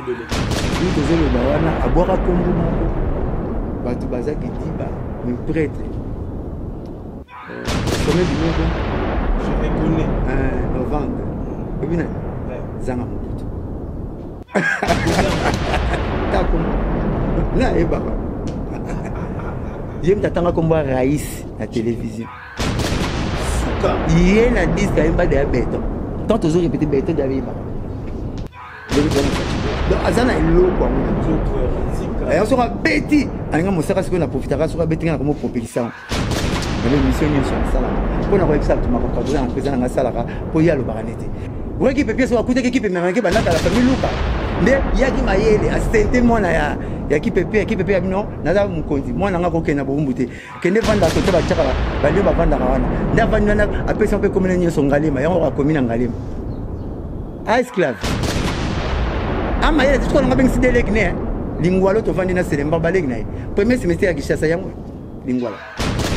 Tozoloba wana abwaka kombo moko bato baza kidiba mais prêtre some biloko. Je reconnais. Novembre oyebi nani? Zanga Mobutu tako nayebaka ye moto atanga kombo ya rais na télévision. Ye na disque ayemba deya beton. Tant tozo répété beton deya yebaka. Donc aza na eloko yango yango soki abeti alinga mosaka. Sikoyo na profitaka soki abeti nga na komopropelisa na émission nyonso nasalaka mpo na koyebisa bato makambo kaboza na président nanga asalaka mpo ye alobaka nete oyoki pepe. Soki akutaki kipe memaki bandaka la famille luka nde yaki mayele asente mwana ya kipepe ya kipepe ya bino. Naza mokonzi, mwana nga kokende na bowumbu te. Kende vanda kote batiaka balio bavandaka wana. Nde avandi wana, apesi mpe komina nyonso Ngalema. Yango akomi na Ngalema a esclave amayele te. Tukolanga bengisi deleki ne Lingwalo. Tovandi na Selemba, baleki na ye premier semestre ya Kinshasa. Yango Lingwala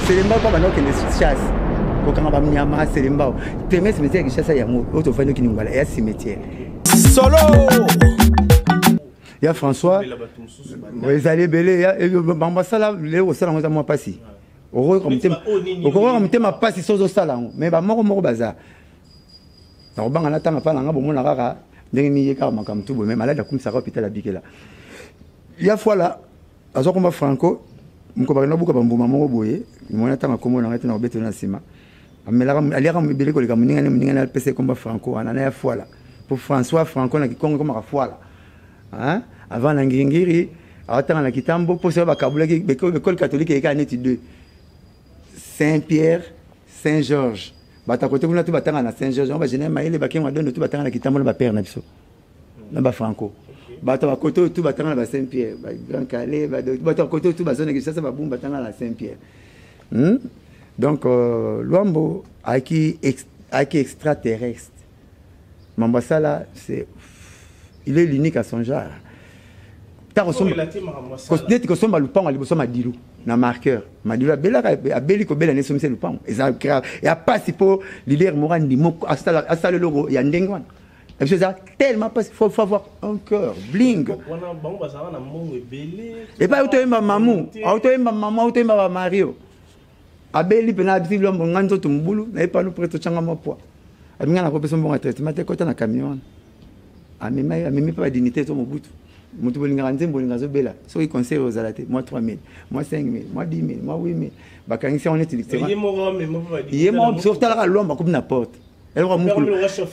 Selemba mpo banda okende chasse kokanga banyama. Selemba premier semestre ya Kinshasa, yango oyo tovandi oki Lingwala eya cimetière. Solo. Ya François ezali ebele. Bango basala lelo, kosala yango eza mwa mpasi. Okokoka motema mpasi so ozosala yango, mais bamoko moko baza nakobanga na ntanga mpa na nga. Bomona kaka ndenge niye kaka makambo tu boye. Mais maladi akumisaka hôpital abikela ya fwala azwa komba Franco moko bakenda buka bambuma moko boye. Mona ntanga kombo na ngai te na kobetela na nsima. Amelaka, aliaka ebele koleka moningani. Moningani apesa ekomba Franco wana na ya fwala po François Franco na Kikongo ekomaka fwala. Avant na Ngiringiri aotanga na Kitambo mpo soki bakabulaki école catholique eyekaka neti deux, Saint Pierre, Saint Georges. Bato akote kuna tu batanga na Saint Georges. Yango bagéné mayele bakengo adondo tu batanga na Kitambo na bapère na biso na bafranco. Bato bakote oyo tu batanga na ba Saint Pierre, bagrand Calais. Bato bakote oyo tu bazona Kinshasa, babumbu batanga na Saint Pierre. Donc Lwambo ayaki extraterrestre. Mambo asala, c'est il est l'unique à son genre. Neti kosomba lupango ya liboso Madilu na marqueur. Madilu abelaka, abeli kobela ne esomisa lupango. Eza grave ya pasi mpo leader moko andimo asala eloko ya ndenge wana. Na biso eza tellement pasi. Faut avoir un cœur bling. Epai autoyemba mamu, autoyemba mamu, autoyemba bamario. Abeli mpena abisi Lwambo nga nzoto mobulu naye pano pre totyanga mwa poids. Abinga na kopesa mbongo ya traitement te. Kota na camion wana, amema ye, amemi mpe badignité to Mobutu. Moto bolingaka nzembo, bolinga azobela. Soki concert ozala te, mwa 3000, mwa 5000, mwa 10 000, mwa 8000, bakangisi yango neti ye moko. Soki talaka Lwambo akomi na porte,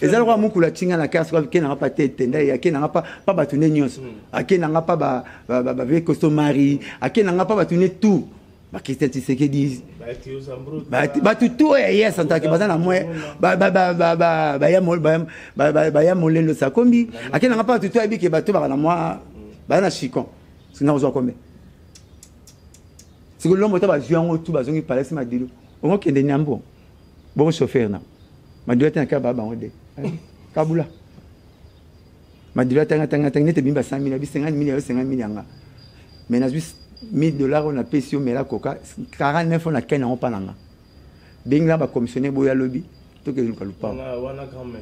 eza lokola mokulu atinga na kar. Soki akenanga pa te tenda ye, akenanga pa bato nde nyonso, akenanga pa bavie costo mari, akenanga pa bato ne tout, bakristian Tshisekedi, bato tu oyo ye asantaki baza na mwe baya molendo sakombi. Akenanga mpa bato tu ayebi ke bato baka na mwa baya na chicon. Soki nakozwa kombe sikoyo lombo ta bazwi yango tu bazongi palais. Madilu okokende nyambo bongo chauffeur na Madilu ate na kar baa bango de kabula. Madilu atanga tanga tanga neti ebimi ba 100 000, abi 50 000 yayo, 50 000 yanga, mais nazwi 1000 $ oyo napesi yo. Mela koka 49 oyo nakei nango mpa na nga. Bengela bacommissionnaire boya lobi tokende luka lupango.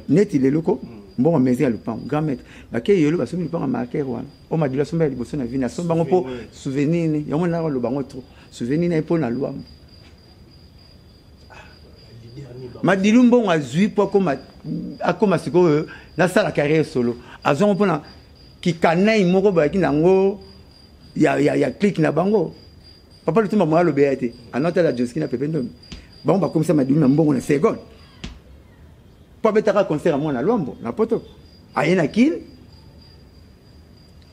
Neti lelo ko mbongo maison ya lupango grand maître bakei yelo basombi lupango ya marqueur wana oyo Madilu asomba ya liboso na vini. Asomba yango mpo souvenir ne yango naka loba yango trop souvenir na ye mpo na Lwambo. Madilu mbongo azwi mpo akoma sikoyo nasala carrière solo, azwango mpona kikanai moko bayaki nango ya clique na bango. Papa Lutumba moya alobeya te anotala Joski na Pepe Ndombi. Bango bakomisa Madilu na mbongo na seconde mpo abetaka concert ya mwana Lwambo na Poto. Aye na Kine,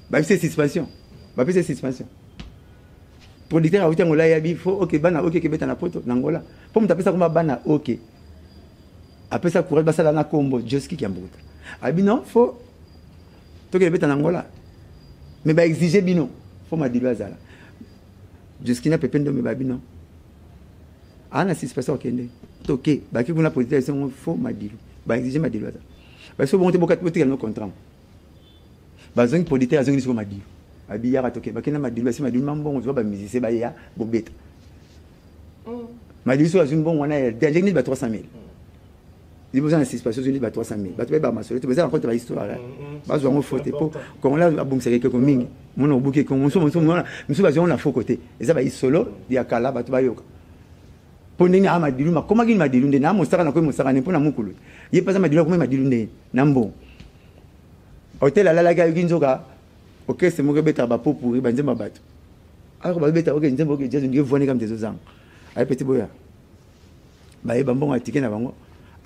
bapesa suspension, bapesa suspension. Producteur awuti Angola, yabi fo oke bana oke kebeta na Poto na Angola mpo moto apesa komba bana oke apesa courage basala na kombo Joski Kiambukuta. Abi non, fo tokende beta na Angola, mais baexige bino fo Madilu azala, Joski na Pepe Ndombe. Babi non, aa na suspension okende toke. Baki kuna, producteur esongo fo Madilu, baexige Madilu azala. Baso bongo te, botikala no contrat. Bazongi, producteur azongi siko Madilu, abi yaka toke. Bakenda Madilu, basi Madilu mambongo zwa bamusicien baya bobeta. Madilu soki azwi mbongo wana ya danger neti ba 300 000. Liboso na suspension ozwi ba 300 000. Bato bayebaka masolo te, baza na compte ba histoire. Bazwa yango faux te po Congolais abongisaka ekeko mingi. Mona obuki ekeko mosusu mosusu mona mosusu bazwa yango na faux côté. Eza ba isolo ya kala bato bayoka. Po ndenge a madilu makomaki ni madilu nde na mosaka na koyi mosaka ne mpo na mukulu. Ye mpe aza madilu akomi madilu nde na mbongo. Hotel alalaki ayoki nzoka orchestre moko ebetaka ba pot pourri ba nzembo ya bato. Alors babetaka oke nzembo oke jazz ndenge voix ne kamte ezozanga. Aye petit boya. Baye ba mbongo ya ticket na bango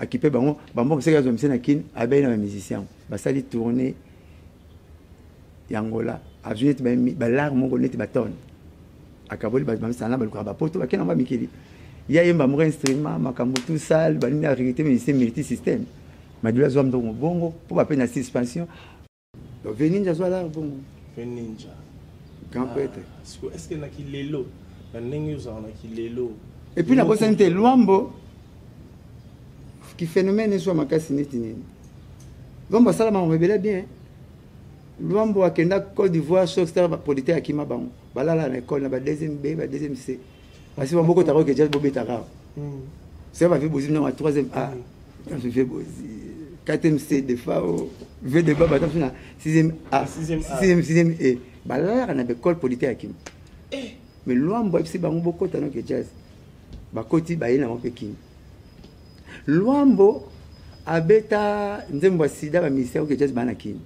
akipe bango ba mbongo seka azwa mise na kin abeyi na ba musiciens basali tournée ya Angola azwi neti ba lar moko neti ba tonne akaboli bato bamisala balukaka bapoto bakenda yango bamikili ye ayemba moko instrument makambo tout sale banini arrecruté musicien multi système Madilu azwa mbongo bongo mpo bape na suspension. Donc Veninja azwa lar bongo. Veninja. Grand prêtre. Ah, est-ce que na kilelo na ndenge ozala na kilelo. Et puis nabosani te Luambo ki phénomène ezwa makasi neti nini. Luambo asala makambo ebele bien. Luambo akenda Côte d'Ivoire choc star ba producteur akima bango. Balala na école na ba deuxième B, ba deuxième C. Parce que boko tako ke jazz bobeta kaka. C'est ba vie bozi na troisième A. Vie bozi. 4e C de fa o V de ba ba na 6e A, 6e 6e E. Balala na école producteur akima. Mais Luambo FC bango bokota no ke jazz. Bakoti baye na bango kini. Luambo abeta nzembo ya sida ba ministère oke jazz bana kini.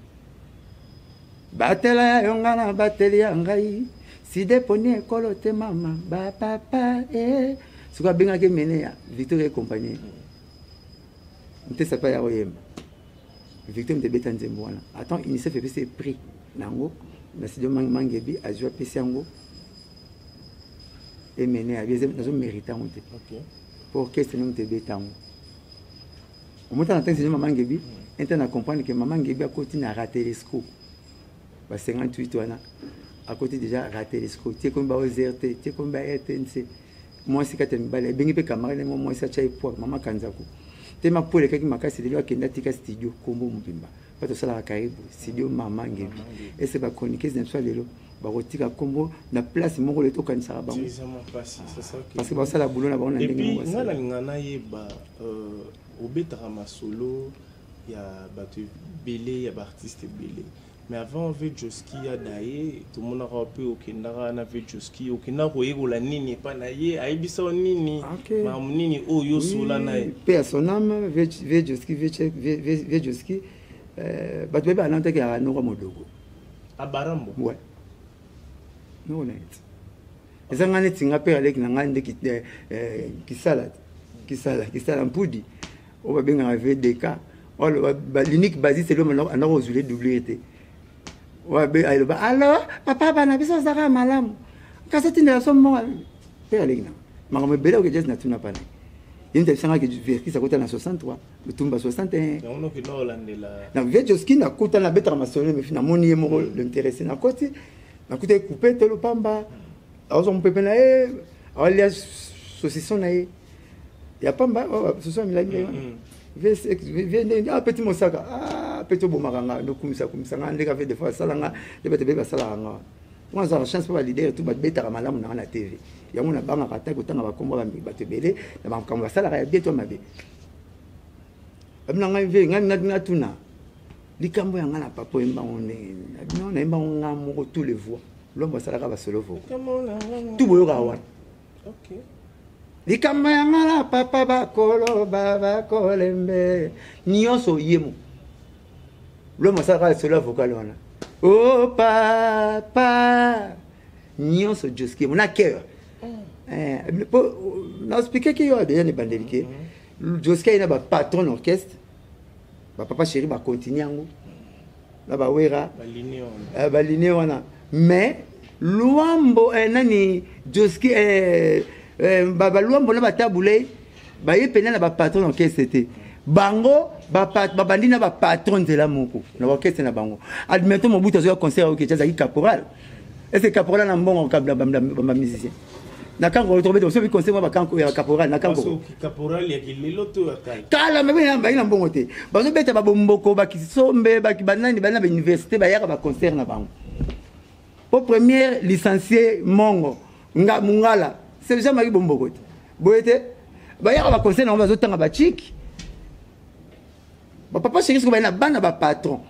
Batela ya yo nga na bateli ya ngai sida eponi ekolo te mama ba papa eh. Sikoyo abengaki mene ya Victor et compagnie. Ntesa pa ya koyemba. Victor mte beta nzembo wana. Attends UNICEF epesi prix nango na studio Mangebi azwi apesi yango emene ya nazo mérite yango te. Po orchestre nde moto ebeta yango. Omota na ntango mama Ngebi, ente na comprendre que mama Ngebi akoti na Ratelesco. Ba 58 wana akoti déjà Ratelesco. Tie komi ba OZRT, tie komi ba RTNC. Mwasi kati ya mibali ebengi mpe camarade moko mwasi atya ye poids mama Kanzaku. Te ma poids elekaki makasi lelo akenda atika studio kombo mobimba. Pa tosalaka karibu studio mama Ngebi. Ese ba chroniqueuse na biso ya lelo bakotika kombo na place moko lelo tokanisaka bango. Parce que basala boulot na bango na ndenge moko. Et puis nga nalinga nayeba obetaka masolo ya bato ebele ya ba artiste ebele. Mais avant Ve Josky ya Daye, tomonaka mpe okendaka na Ve Josky, okendaka koyekola nini epai na ye, ayebisa yo nini, makambo nini oyo osola na ye. Paix à son âme, Ve Josky, Ve Josky, bato bayebi ana ntaki ya noko modogo. Abarambo? Ouais. Noko na ye. Eza nga neti nga mpe aleki na ngai nde kisala, kisala, kisala mpudi. Oyo babengaka VDK. Oyo ba, l'unique bassiste eloko na, na kozwile doublure te. Oyo abe, aloba, allo, papa, bana biso ozalaka malamu. Kasi otindela so moko, mpe aleki na. Makambo ebele oyo jazz natuna pa na ye. Ye moto ayebisanga ke Verckys akota na 63, Lutumba 61. Yango noki na olandela. Na Vieux Josky nakuta nabetaka masolo, mais namoni ye moko l'intéressé nakoti, nakuta ye coupé tolo pamba, azwa mopepe na ye, alia saucisson na ye. Ya pamba, oh, saucisson ya milangi na ye wana. Vieux ndenge, ah, petit mosaka, ah, petit obomaka nga, ndokumisa, kumisa nga, ndeka vieux des fois asala nga, nde bato ebele basalaka nga. Moi, nazalaka chance mpo ba leader tout babetaka malamu na nga na TV. Yango nabangaka ata kotanga bakombo ya bato ebele na makambo basalaka ya bien to mabe. Abi na ngai vieux, ngai natuna likambo ya ngai na papa oyemba ngo ndenge nini? Abi non, nayemba ngo nga moko tous les voix. Lombo asalaka ba solo vocal. Tout boyokaka wana. Likambo ya nga na papa bakoloba bakolembe nyonso ye mo. Lombo asalaka solo vocal wana. Oh papa nyonso Josky mo na cœur. Po na expliquer ki yo déjà ne bandeli ke Josky aye na ba patron orchestre. Ba papa chéri ba continuer yango. Na ba wera. Ba ligne wana. Ba ligne wana. Mais Luambo nani Josky ba Luambo na ba Tabu Ley ba ye pena na ba patron orchestre te. Bango ba pat, ba bandi na ba patron nzela moko na orchestre na bango. Admettons Mobutu azoya concert oyo ke azaki caporal. Est-ce que caporal na mbongo kabla ba, ba, ba, ba musicien? Na kanko to beto sobi concert ba kanko ya caporal na kanko. Soki caporal ya kilelo to ya kala. Kala mais ba ba na mbongo te. Bazo beta ba bomboko ba kisombe ba banani ba na ba université ba yaka ba concert na bango. Po première licencié mongo nga mungala c'est jamais bomboko te. Boyete ba yaka ba concert na bango bazo tanga ba chic. Bapapa chéri soki baye na bana bapatron,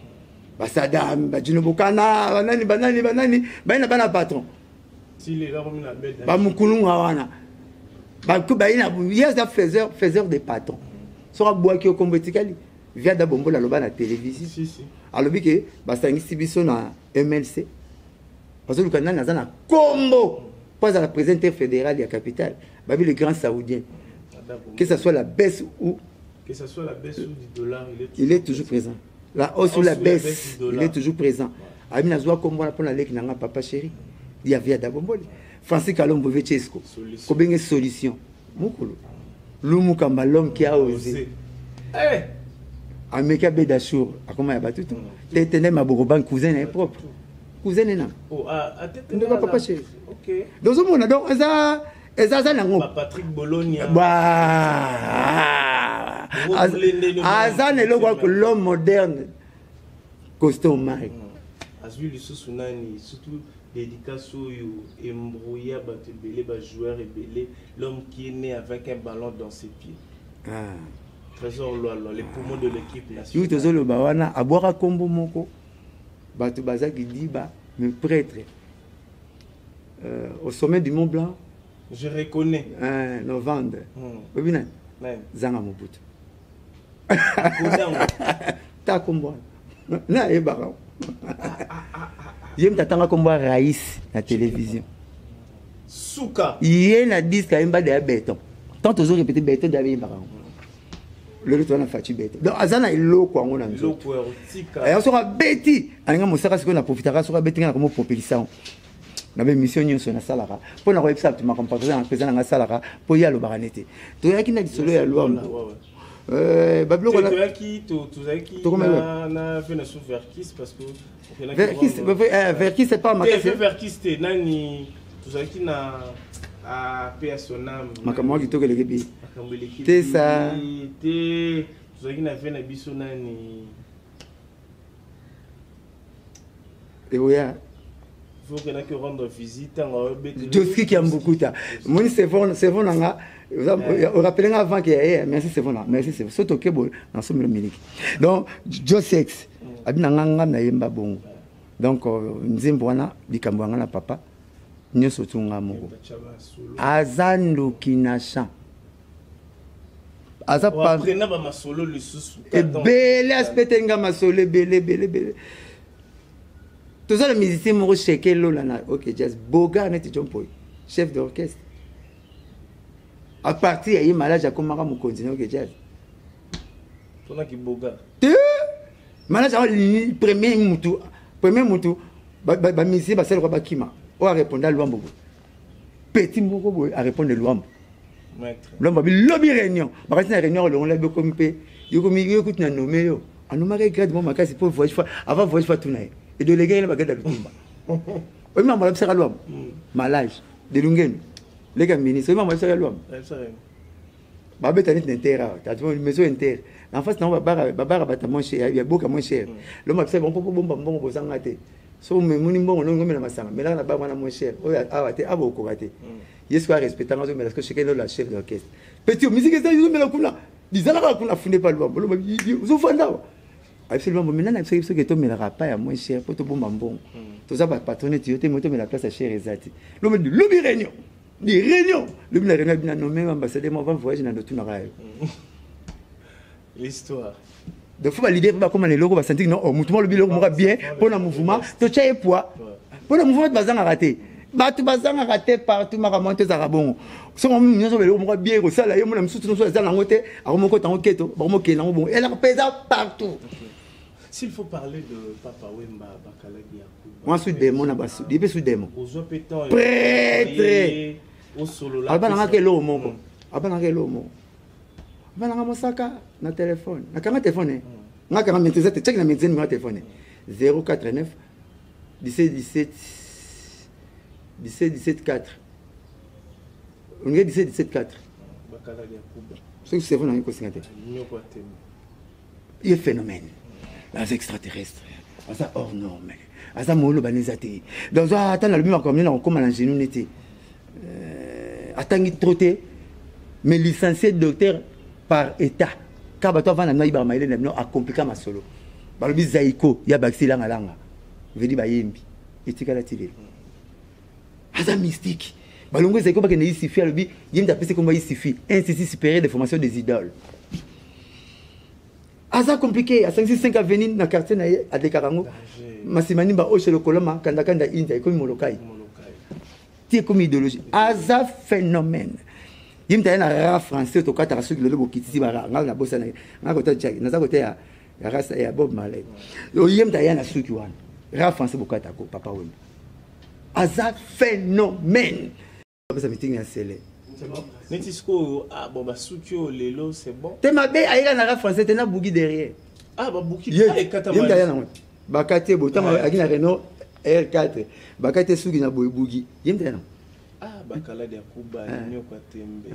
basadam, bajino bokana, banani banani banani, baye na bana patron, bamukulunga wana baye na ye aza faiseur de patron. Soki abwaki yo, kombo etikali. Viada Bombola aloba na télévision, alobi ke basangisi biso na MLC, bazoluka nani aza na kombo mpo azala président fédéral ya capitale. Babi le grand saoudien, que ce soit la baisse ou Que ce soit la baisse ou du dollar, il est toujours, il est toujours présent. La hausse ou la baisse, il est toujours présent. Abi nazwa kombo wana mpona leki nanga papa chéri ya Viada Bomboli, Francis Kalombo Vechesco, kobenge solution mokolo Lumukamba, l'homme qui a osé. Hey! Ameki abeda chour, akoma ya batutu te tende maboko ban cousin na ye, propre cousin ne na ndeko papa chéri. Dozomona, donc eza aza nango. Patrick Bologna. Aza na eloko ako l'homme moderne costaud Mike. Azwi lisusu nani, surtout dédicace oyo embrouilla bato ebele, bajoueur ebele, l'homme qui est né avec un ballon dans ses pieds. Ah. Trésor Lwalwa, les poumons de l'équipe nationale. Yo tozoloba wana, abwaka kombo moko, bato bazaki diba, mais prêtre au sommet du Mont Blanc. Je reconnais. Novembre. Oyebi nani? Zanga Mobutu. Ta kombo wana nayebaka ye moto atanga kombo ya rais na télévision. Suka. Ye na disque ayemba deya béton. Tant tozo répété béton, deya beyembaka yango. Lelo toza na Faci Béton, donc aza na eloko yango na nzoto. Soki abeti alinga mosaka, sikoyo na profitaka. Soki abeti nga, nakomopropelisa yango na baémission nyonso nasalaka mpo na koyebisa bato makambo président nanga asalaka, mpo ye alobaka nete toyaki na lisolo ya Lwambo, babiloko. Tozalaki na ve na so Verkis, parce que Verkis, c'est pas makasi. Verkis te, nani, tozalaki na pe ya sonam. Makambo wana kitoko eleki bi te sa. Te, tozalaki na ve na biso nani. Ekoya. Okendaki rendre visite ntango. Joski Kiambukuta, moni cerveau na nga orappele nga avant ke ye. Merci cerveau na, merci cerveau. So toke boye nasomela miliki. Donc Josex abi na nga, nga nayemba bongo. Donc nzembo wana, likambo yanga na papa nyonso tunga moko, aza ndoki na champ, aza ebele, aspete nga masolo ebele ebele ebele. Toza na musicien moko cheke lola na OK Jazz, bogar neti John Poi, chef d'orchestre. À partir ya ye, malage akomaka mokonzi na OK Jazz. Tonaki bogar. Te, malage awa premier mutu bamusicien basalaka bakima oyo arépondre Lwambo boye, petit moko boye arépondre Lwambo. Lwambo abi lobi réunion, bakati na réunion olongola bokomi mpe yokomi yo kutu na nommé yo, anomaki grade mo makasi mpo voyage fa avant voyage fa tuna ye edelege na bagrade ya lutumba. Oyi mambo alobisaka Lwambo, malage de lungenu leka ministre. Oyi mambo alobisaka Lwambo, babeta neti na inter awa, maison inter en face nango, babara bato moins cher, ya boka moins cher. Lomba bisa bango mpo bomba mbongo bozanga te. So omemoni mbongo ndongo omela masanga, melaka na bar wana moins cher oyo awa te, awa okoka te. Ye soki arespectanga, azomela siko cheke lola chef d'orchestre petit musique eza, ezomela kuna, lizalaka kuna afunde pa Lwambo. Lomba ozofanda awa, ayebisi Lwambo mina na biso soki tomelaka pa ya moins cher mpo tobomba mbongo, toza bapatron neti yo te, mo tomela place ya cher eza te. Lomba lobi réunion di réunion, lobi na réunion bina nommé ambassadeur mo avant voyage na ndotunaka yo. L'histoire. Donc faut baleader mpe bakóma na eloko basanti non, oh, motu mo alobi eloko moko bien mpo na mouvement, totya ye poids mpo na mouvement. Bazangaka te, bato bazangaka te partout. Makambo wana tozalaka bongo. Soki nyonso eloko moko bien kosala ye, mona mosusu nyonso eza nango te, akomokota yango keto, bakomokende yango bongo, elaka mpe eza partout. S'il faut parler de Papa Wemba, Bakalagi Yakuba. Moi, suis démon na basu, ye mpe su démon. Ozwa mpe temps. Prêtre. Osolola. Abanangaka eloko moko, abanangaka eloko moko, abananga mosaka na telefone. Nakanga telefone, nga kanga maîtrise te, tiaki na maîtrise numéro ya telefone 049 17 17 17 17 4, olingi 17 17 4. Bakalagi Yakuba. Soki cerveau nangi kosinga te. Nyoko atemi. Ye phénomène, aza extraterrestre, aza hors norme, aza moloba neza te. Donc ata nalobi makambo nde nakokóma na genou nete atangi trop te, mais licencié docteur par état. Kaka bato avanda bino ayibaka mayele na bino, akomplika masolo. Balobi Zaiko ya bakisi langalanga vedi bayembi etikala ti lelo. Aza mystique. Balongo Zaiko bakende isifi, alobi ye moto apesi kombo isifi, Institut supérieur de formation des idoles. Aza compliqué, asangisi 5 avenue na quartier na ye, adekaka yango masimanimba oshe lokoloma kandakanda india ekomi Molokai ti ekomi idéologie. Aza phénomène. Ye moto aye na ra français tokataka soki lelo bokitisi bara ngai nabosana ngai kota Jack naza kota ya rasa ya Bob Marley. Ye moto aya na suki wana ra français bokatako. Papa Wemba aza phénomène. Apesa meeting ya sele. Neti sikoyo, ah bon, basuki oyo lelo c'est bon. Te, mabe ayeka na ra français te na bugi derrière. Ah, babuki. Ye moto aya nango bakati ye boye ntango ayaki na Renault R4, bakati ye suki na boye bugi. Ye moto aya nango. Ah, bakalade ya Kuba, nyoko ya tembe.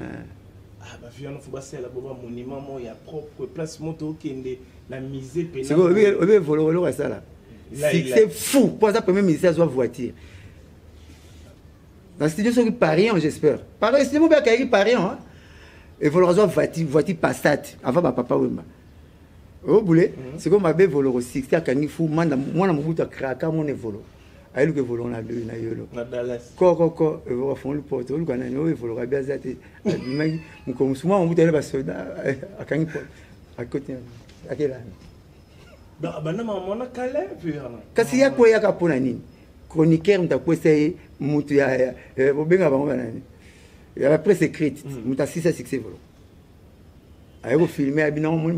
Ah, bavi wana fo basalela bo bamonument mo ya propre place moto okende na musée pena. Sikoyo obi evoloko eloko asala succès fou mpo aza premier musicien azwa voiture na studio soki Parion, j'espère Parion studio mobe akayaki Parion. Evoloko azwa voiture Passat avant bapapa Wemba obule. Sikoyo mabe Evoloko succès akangi fou manda mwana Mobutu akraka mona Evoloko ayeluka Evoloko na yolo kokoko. Evoloko afongoli porte, oluka nani oyo? Evoloko abi aza te, abimaki mokolo mosusu mwana Mobutu ayele basoda akangi porte akoti akelani. Kasi ya kweyaka mpo na nini? Chroniqueur moto akwesa ye, moto ya bobenga bango banani ya la presse écrite, moto asisa succès. Evoloko aye kofilme abino omoni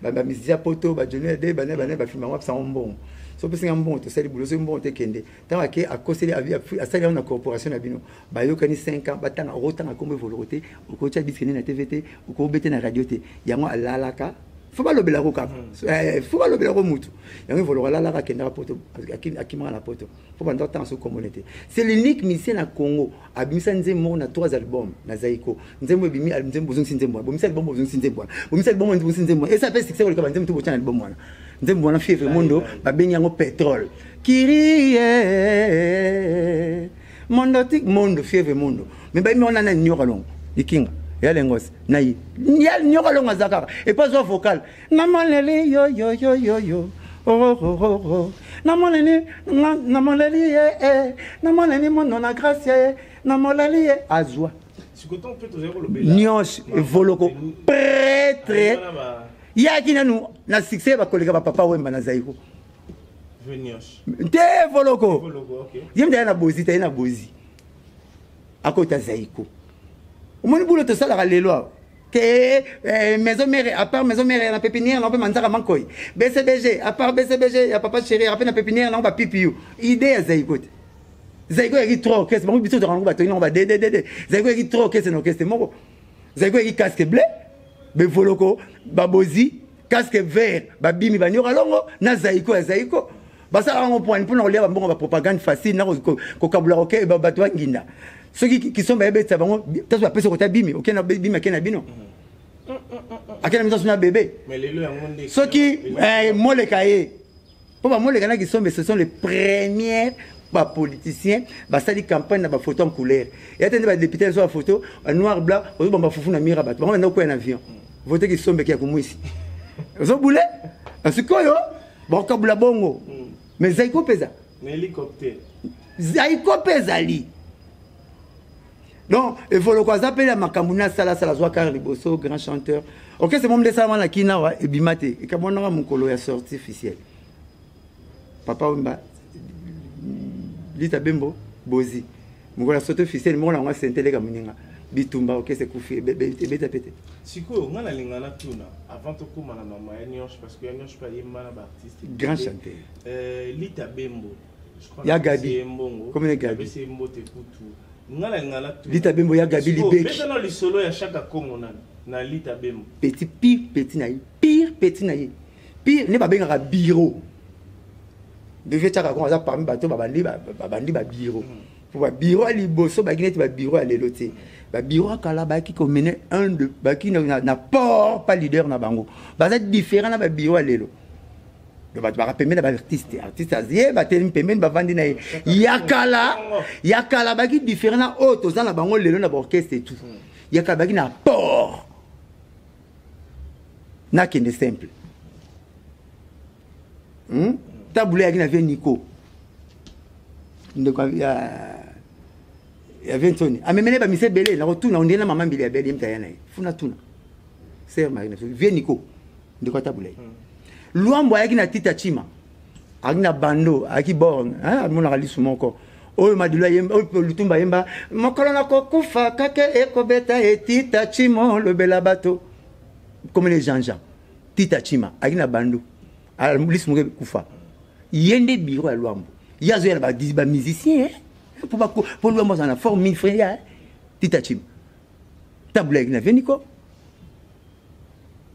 bamusicien poto bajoni ade bane bane bafilme yango, apesango mbongo. So opesinga mbongo, tosali bulo. Soki mbongo te, kende. Ntango ake akoseli, asali yango na corporation na bino, bayokani 5 ans, batanga okotanga nkombo Evoloko te, okotya disque nde na TV te, okobete na radio te. Yango alalaka, fo balobelako kaka, fo balobelako mutu. Yango Evoloko alalaka, akendaka poto, akimaka na poto fo banda otanga soki kombone te. C'est l'unique musicien na Congo abimisa nzembo moko na trois albums na Zaiko. Nzembo ebimi, nzembo bozongisi nzembo wana, bomisa album, bozongisi nzembo wana, bomisa album, bozongisi nzembo wana. Esa mpe succès koleka banzembo to botya na album wana. Nzembo wana Fievre Mondo babengi yango pétrole kirie mondo ti mondo fievre mondo. Me bayimi wana na nyoka longo likinga ya lengos na ye ya nyoka longo aza kaka epo azwa vocal namoneli yo yo yo yo yo oh, oh, oh, oh. Namoneli namoleli ye eh. Namoneli mondo na grâce ye namoleli ye azwa nyonso. Evoloko prêtre yaki nanu na succès bakoleka bapapa Wemba na Zaiko te. Evoloko ye mutu aya na bozi te, aye na bozi akota Zaiko. Omoni bulo tosalaka lelo awa ke maison mère, à part maison mère na pépinière nango mpe manzaka mankoi BCBG, à part BCBG ya papa chéri ape na pépinière nango bapipiu idée ya Zaiko te. Zaiko yaki trois orchestre bango biso tokango batongi nango ba dddd. Zaiko yaki trois orchestre na orchestre moko. Zaiko yaki casque bleu bevoloko babozi, casque vert babimi banyoka longo na Zaiko ya Zaiko. Basalaka yango mpwani mpona kolia bambongo, bapropagande facile na kokabula koke bato banginda. Soki kisomba yebetisa bango taso bapesi kota bimi okenda bimi ake na bino ake na biso na bebe soki moleka ye mpo bamoleka na kisombe. Ce sont les premières bapoliticien basali campagne na bafoto en couleur ya te nde badepute naso bafoto noir blanc ozobamba fufu na mira bato bango banda kokwea na avion vote kisombe ya komwisi ozobule. Sikoyo bakokabula bongo, mais Zaiko mpe eza Zaiko mpe ezali. Donc Evoloko aza mpe na makambo na asalasala, azwa kare liboso grand chanteur. Orchestre mo nde esalama na kina awa ebima te, ekabwanaka mokolo ya sortie officielle. Papa Wemba, Lita Bembo, Bozi, mokolo ya sortie officielle moko nango asente eleka moninga bitumba, orchestre ekufi ebeta pe te. Sikoyo nga nalinga natuna avant tokóma na mama ya Nioche, parce que ya Nioche mpe ayemba na baartiste. Grand chanteur. Lita Bembo. Ya Gabi. Comme Gabi mbote kutu nga nalinga natuna. Lita Bembo, ya Gabi libeki. Betana lisolo ya Chaka Kongo nani na Lita Bembo. Petit pire petit na ye, pire petit na ye, pire nde babengaka bureau devie. Chaka Kongo aza parmi bato babandi babiro po babiro ya liboso bayaki neti babiro ya lelo te. Babiro ya kala bayaki komene un de bayaki na port pa leader na bango, baza différent na babiro ya lelo. Bato baka pembeni na baartiste, artiste aye batelemi pembeni bavandi na ye. Ya kala, ya kala bayaki différent na oyo toza na bango lelo na baorchestre et tout. Ya kala bayaki na port. Nakende simple. Tabu Ley ayaki na vie Nico. Ndeko ya Vincent amemele ba mise ebele na kotuna ondie na mama mbili ya bele mta ya na ye. Funa tuna. Sœur Marie na vie Nico. Ndeko Tabu Ley. Luambo ayaki na Tita Chima. Ayaki na bando, ayaki borne, hein, amonaka lisu moko. Oyo Madilu ayemba, oyo Lutumba ayemba, mokolo na kokufa kake ekobeta e Tita Chimo lobela bato. Comme les Jean-Jean. Tita Chima, ayaki na bando. Lisu moko ekufa. Ye nde bureau ya Luambo. Ye azoya na ba musicien, hein? Po ba po Luambo azala na forme mille frères, hein? Tita Chima. Tabu Ley ayaki na Veniko.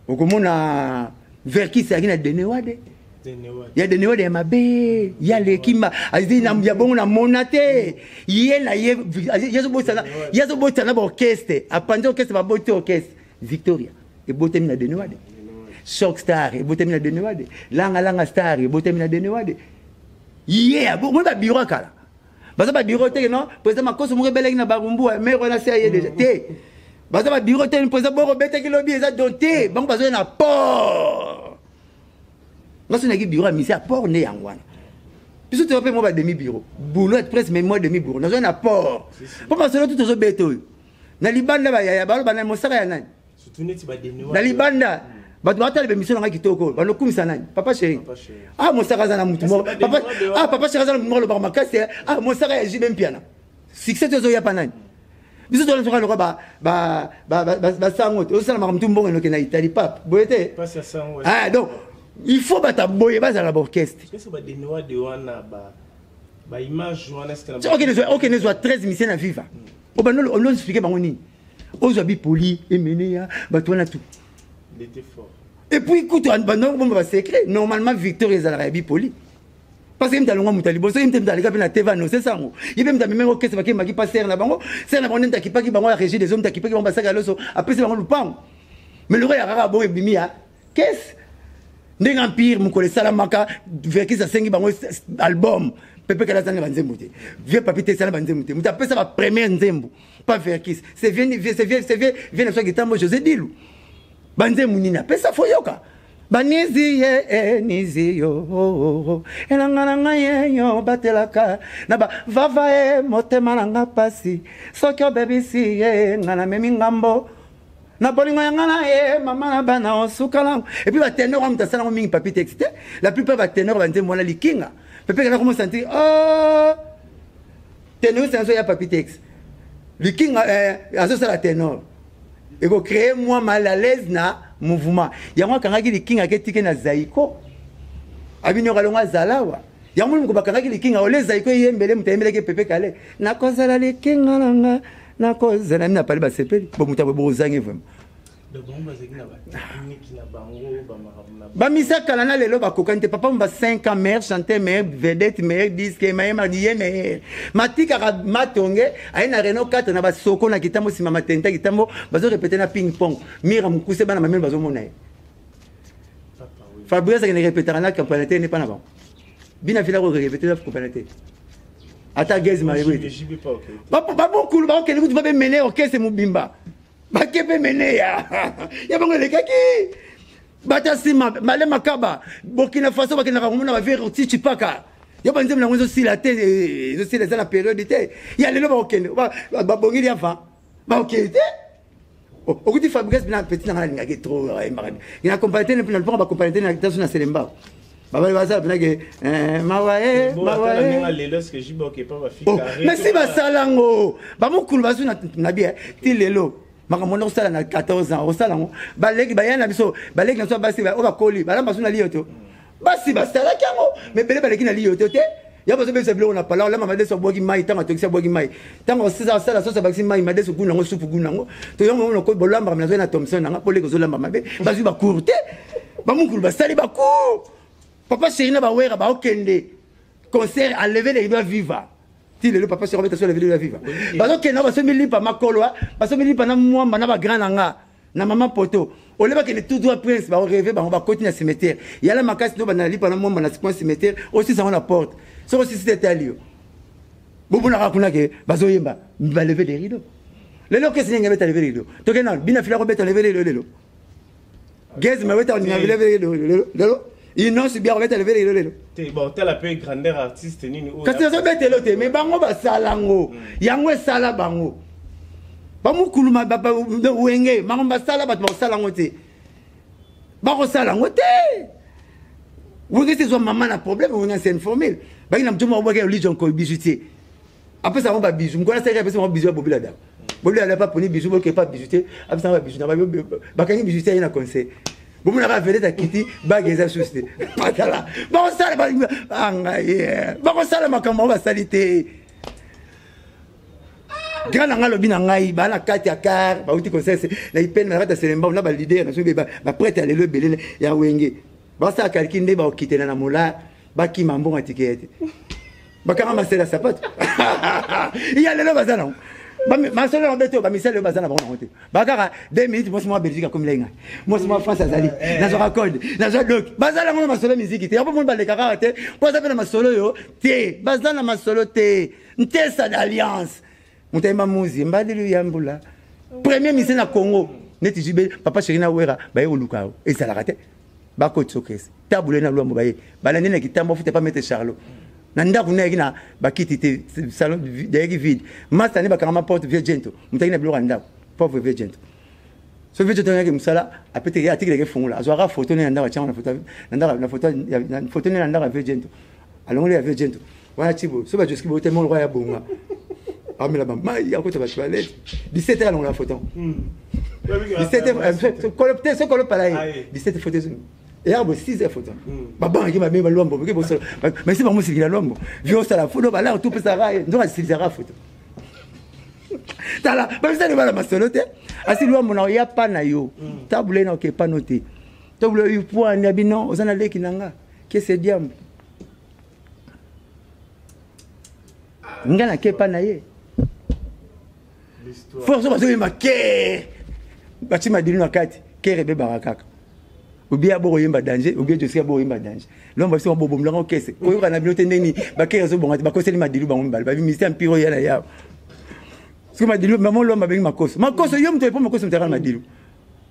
Okomona Verkis ayaki na Denewade. Ya Denewade ya mabe, ya leki ma, azali na ya bongo na mona te. Ye na ye, ye azobosana, ye azobosana ba orchestre, apanzi orchestre ba boti orchestre. Victoria ebotami na Denewade. Shock Star ebotami na Denewade. Langa Langa Star ebotami na Denewade. Ye ya bongo ba bureau kala. Baza ba bureau te non, président Makoso moko ebelaki na Barumbu, mais wana se ye déjà te. Baza ba bureau te, président Boro betaki lobi eza don te, bango bazo na port. Ngaso naki bureau ya misi ya port nde yango wana. Biso toza pe mwa ba demi bureau. Boulot ya presse mais mwa demi bureau. Nazo na port. Po masolo tout tozo beto oyo. Na libanda ba yaya baloba na mosaka ya nani? Surtout neti ba demi Na libanda bato batala ba émission na ngai kitoko, banokumisa nani? Papa chéri. Ah mosaka aza na mutu moko. Papa, ah papa chéri aza na mutu moko alobaka makasi. Ah mosaka ya JB Mpiana. Succès tozo ya pa nani? Biso toza toka lokola ba sango te. Osala makambo tu mbongo enoke na Italie pape. Boye te? Pasi ya sango. Ah donc il faut bata boye bazala ba orchestre. Est-ce que ba denoa de wana ba image wana est-ce que na OK nezwa, OK nezwa 13 musiciens na Viva. Obando on expliquer bango nini? Ozwa bipoli emeneya bato wana tout. Il était fort. Et puis écoute, bando bomba ba secret. Normalement Victor ezalaka ya bipoli. Parce que mta longwa muta liboso, mta mta leka pe na teva no, c'est ça ngo. Ye mta meme orchestre ba ke maki pa serre na bango, serre na bango nta kipaki bango ya régie des hommes, ta kipaki bango basaka loso, apesi bango lupango. Mais le roi ya kaka bon ebimi ya qu'est-ce? Ndenge empire mokolo esalamaka, Verkis asengi bango album. Pepe Kala azanga ba nzembo te. Vieux Papi te sala ba nzembo te. Mutu apesa ba première nzembo, pas Verkis. C'est vieux, vieux, c'est vieux, c'est vieux, vieux na soki tambo José Dilu. Ba nzembo nini apesa foyoka. Banizi ye, eh, nizi yo, oh, oh, oh. Elanga na ngai ye, yo, batelaka. Na ba vava ye, motema na nga pasi. Soki obebisi ye, nga na memi ngambo. Na bolingo ya nga na ye, mama na bana, osuka lango. Et puis ba ténor, moto asala ngo mingi papi texte te. La plupart ba ténor ba nzembo wana likinga. Pepe kana komo sentir, oh! Ténor, c'est un ya papi texte. Likinga, eh, azosala ténor. Et ko créer moi mal à l'aise na mouvement. Yango akangaki likinga ke tike na Zaiko. Abino kalonga zalawa. Yango muko bakangaki likinga ole Zaiko yembele muta yembele ke Pepe Kale. Nakozala likinga nanga nakozala na pali basepeli. Bo muta bo bozangi vraiment. Donc bango bazalaki na ba technique na bango, ba makambo na Ba misaka na lelo bakokani te. Papa mba 5 ans meilleur chanteur, meilleur vedette, meilleur disque, meilleur marié, meilleur. Matika ka matonge aye na Renault 4 na ba soko na kitambo sima matenta kitambo bazo répéter na ping pong. Mira mukuse bana mamelo bazo mona ye. Fabrice akende répéter na campagne te ne pas na bango. Bina fila ko répéter na campagne te. Ata Gez Mariwe. Ba ba bokulu ba okende kutu ba be mener orchestre mobimba. Bake pe mene ya. Ya bango elekaki. Bata sima male makaba Burkina Faso bakendaka komona ba vieux Roxy Chipaka. Ya ba nzembo nango ezosila te, ezosila eza na période te. Ya lelo bakokende, babongeli avant. Bakokende te. Okuti Fabrice na petit na ngai nalingaki trop ayembaka. Na accompagné te na lupango ba accompagné te na taso na Selembao. Babali bazala pena ke, mawa e, Bon, mawa ata na e. ndenge lelo, est-ce que Jiba okepa ba Oh, fika mais si basala ngo, ba mokulu bazu na bien, ti lelo. Makambo wana osala na 14 ans, osala ngo. Baleki baya na biso, baleki na biso basi ba oyo bakoli, balamba bazu na liyo to. Basi basalaki yango, mais bele baleki na liyo to te. Ya bazo bebisa biloko na pala, olamba madeso abwaki mai, ntango atokisi abwaki mai. Ntango osisa asala soso abakisi mai, madeso guna yango, supu guna yango. To yango ngo noko bolambaka, mais nazoya na Thomson nanga, po leki ozolamba mabe. Bazwi ba cours te. Ba mukulu basali ba cours. Papa chéri na ba wera ba okende concert à lever les doigts viva. Ti lelo papa chéri obeta so lever les doigts viva. Bazokende basombi lipa makolo, basombi lipa na mwamba na ba grand nanga. Na mama poto. Ole bakende tout droit prince ba rêver bango ba koti na cimetière. Yala makasi no bana lipa na mwamba na coin cimetière, aussi ça na porte. Soko sisi te tali yo. Bobona ka kuna ke bazoyemba ba lever les rideaux. Lelo kesi ndenge beta lever les rideaux. Tokena bina fila ko beta lever les rideaux lelo. Gaz Mawete akoninga vilevele lelo inonsi bia kobeta levele lelo lelo te bon tala pe grandeur artiste nini oyo kasi nazobetelo te me bango basala yango yango esala bango bamukulu wenge bango basala bato bakosala yango te bakosala yango te wenge se ezwa mama na problème wenge ancienne formule baki na moto moko bwaki religion koyi bisu te apesa bango babizu mokolo asalaki apesa bango bizu ya bobila da bobila da pa poni bizu boke pa bizu te apesa bango babizu na bakangi bizu te aye na conseil bomonaka vedete akiti bage eza susu te batala bakosala angai bakosala makambo yango basali te grand na ngai alobi na ngai baa na kati ya car bauti conseil na ipene na kati ya selembao na balider na soki baprete ya lelo ebele ya wenge basala kalki nde bakokitela na molar bakima mbongo ya tike te bakanga masela sapato ya lelo baza nango masolo yango bete bamisele oyo baza na bango nango te bakaka 2 minutes mwasi mwa belgique akomilai ngai mwasi mwa france azali eh, eh. nazwaka code nazwa doki baza nango na masolo ya miziki te yango moni baleka kaka te mpo aza mpe na masolo oyo te baza na masolo te ntesa d'alliance moto ayemba muzi mbadilu ya mbula premier musicien na congo neti jube papa chéri na wera baye koluka yo ezalaka te bakoti sokese tabule na lwambo baye balandi na kitambo afuta pa maître charlot na ndako na yaki na bakiti te salon yaki vide masta ne bakanga ma porte vieux gento moto ayaki na biloko ya ndako pauvre vieux gento so vieux gento yaki mosala apeteke atikeleke fungola azwaka photo ne na ndako atiango na photo na ndako na photo na photo ne na ndako ya vieux gento alongoli ya vieux gento wana tibo so bajoski bote moko lokola ya bonga amela bamai akota batoilette 17 heures alongola photo 17 heures soki olopala ye 17 photo eyaka bo 6 heures photo babangaki mabe balwambo boke bosolo mais si bango silikila lwambo vi osala foto balaka tu pesaka ye nzoka asilisaka photo tala babisani bala masolo te asi lwambo na oya pa na yo tabule na oke pano te tabule pwani ya bino oza na leki na nga kese diambo nga nake epa na ye force bazoyemba kere batie madilu na kati kere ebebaka kaka obie abokoyemba danger obie josika abokoyemba danger lomba biso bobomlanga okese koyoka na bino te ndenge nini bakere ezobonga te bakoseli madilu bango mibale babi ministère mpire oya na yawa soki madilu mama lomba abengi makoso makoso yo moto epo makoso moto akala madilu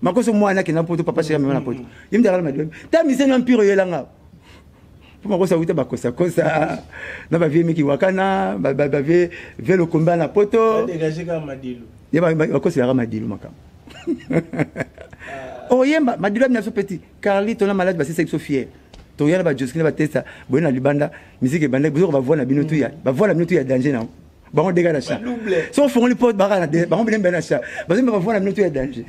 makoso mwana akenda poto papa sheri amema na poto ye moto akala madilu ta ministère na mpire oyelanga mpo makosa wuta bakosakosa na bavie miki wakana bavie vie lokomba na poto ye bakoselaka madilu makambo ah. oyemba madilu amina biso petit carli tona malade basisa biso fier toya na bajoski na batesta boye na libanda miziki ebanda bozoka bavoi na bino tu ya bavoi na bino tu ya danger na bango dega na cha so ofongoli porte baka na bango bino mbe na cha bazomba bavoi na bino tu ya danger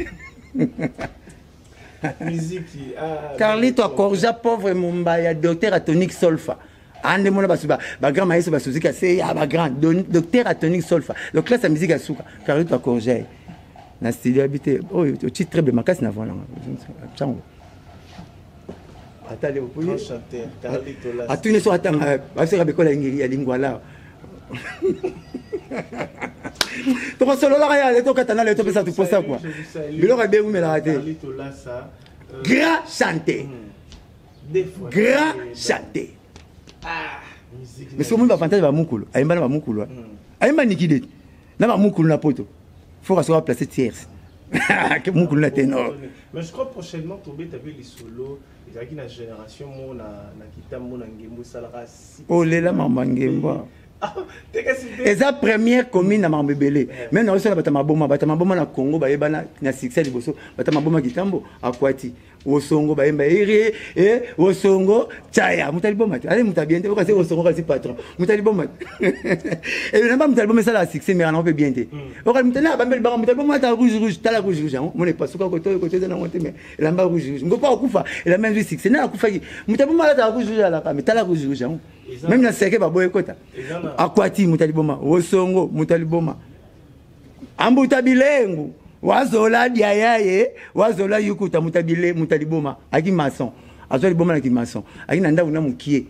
Miziki, ah, Carlito akorja pauvre Mombaya, docteur atonique solfa. ande mona basu ba ba grand maestro basuziki ase ya ba grand docteur atonique solfa. Donc classe ya musique ya suka. Carlito akorja ye. Na studio habité oyo oh, oti très bien makasi na voix nanga. Chango. Atali opuye. Chanteur Carlito la. Atuni so atanga baseka bekola ya lingwala. Tokosololaka ya le tokata na le topesa tuposa quoi. Biloko ebe eumelaka te. Grand chanteur. Grand chanteur. Mais soki omoni bavantage bamukulu ayemba na bamukulu ayemba nikide na bamukulu na poto faut kasoka place tierce mukulu na ténor. Mais je crois prochainement tobeta mpe lisolo ezalaki na génération moko na kitambo na ngembo esalaka olela makambo ya ngembo eza première commune na makambo ebele meme na osala bato ya maboma bato ya maboma na congo bayebana na succès liboso bato ya maboma kitambo akwati osongo bayemba eri e osongo chaya moto aliboma te ale moto abien te okasi osongo kasi patron moto aliboma te elamba moto aliboma esalaka succès mais yango mpe bien te okali moto na abambeli bango moto aliboma ata rouge rouge tala rouge rouge yango mona epasuka koto koto eza nango te mais elamba rouge rouge ngopo akufa elamba ezwi succès nani akufaki moto aboma alataka rouge rouge alaka mais tala rouge rouge yango meme na seke baboye ekota akwati moto aliboma osongo moto aliboma ambuta bilengu wazola diaya ye wazola yukuta moto abile moto aliboma aki maçon azwa liboma na kimaçon aki na ndako na mokie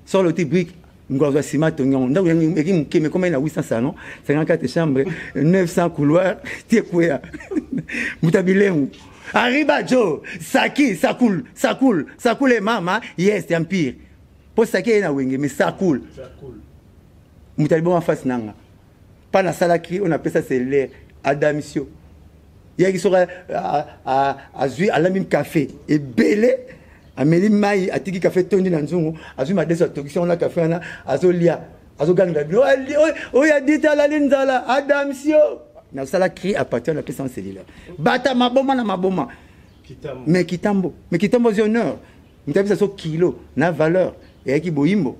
solo ti brique ngo azwa nsima atongi yango ndako yango eki moke me komai na 800 salon 54 chambre 900 couloir ti ekweya moto ya bilengu arriba jo saki sakul sakul sakul e mama yes empire mpo saki eye na wenge mais sakul moto ya liboma face nanga mpa nasalaki oyo napesa cellulaire adamisio. Yaki soki azwi, alambi kafe ebele, ameli mai, atiki kafe etondi na nzungu, azwi madeso, atokisi yango na kafe wana, azolia, azogangela bino: "Oyo adite alali nzala, adamsio." Nasala cri à partir, napesa en cellulaire, bata maboma na maboma. Mais Kitambo, mais Kitambo ozwi honneur. Moto apesa so kilo na valeur eyaki Boyimbo,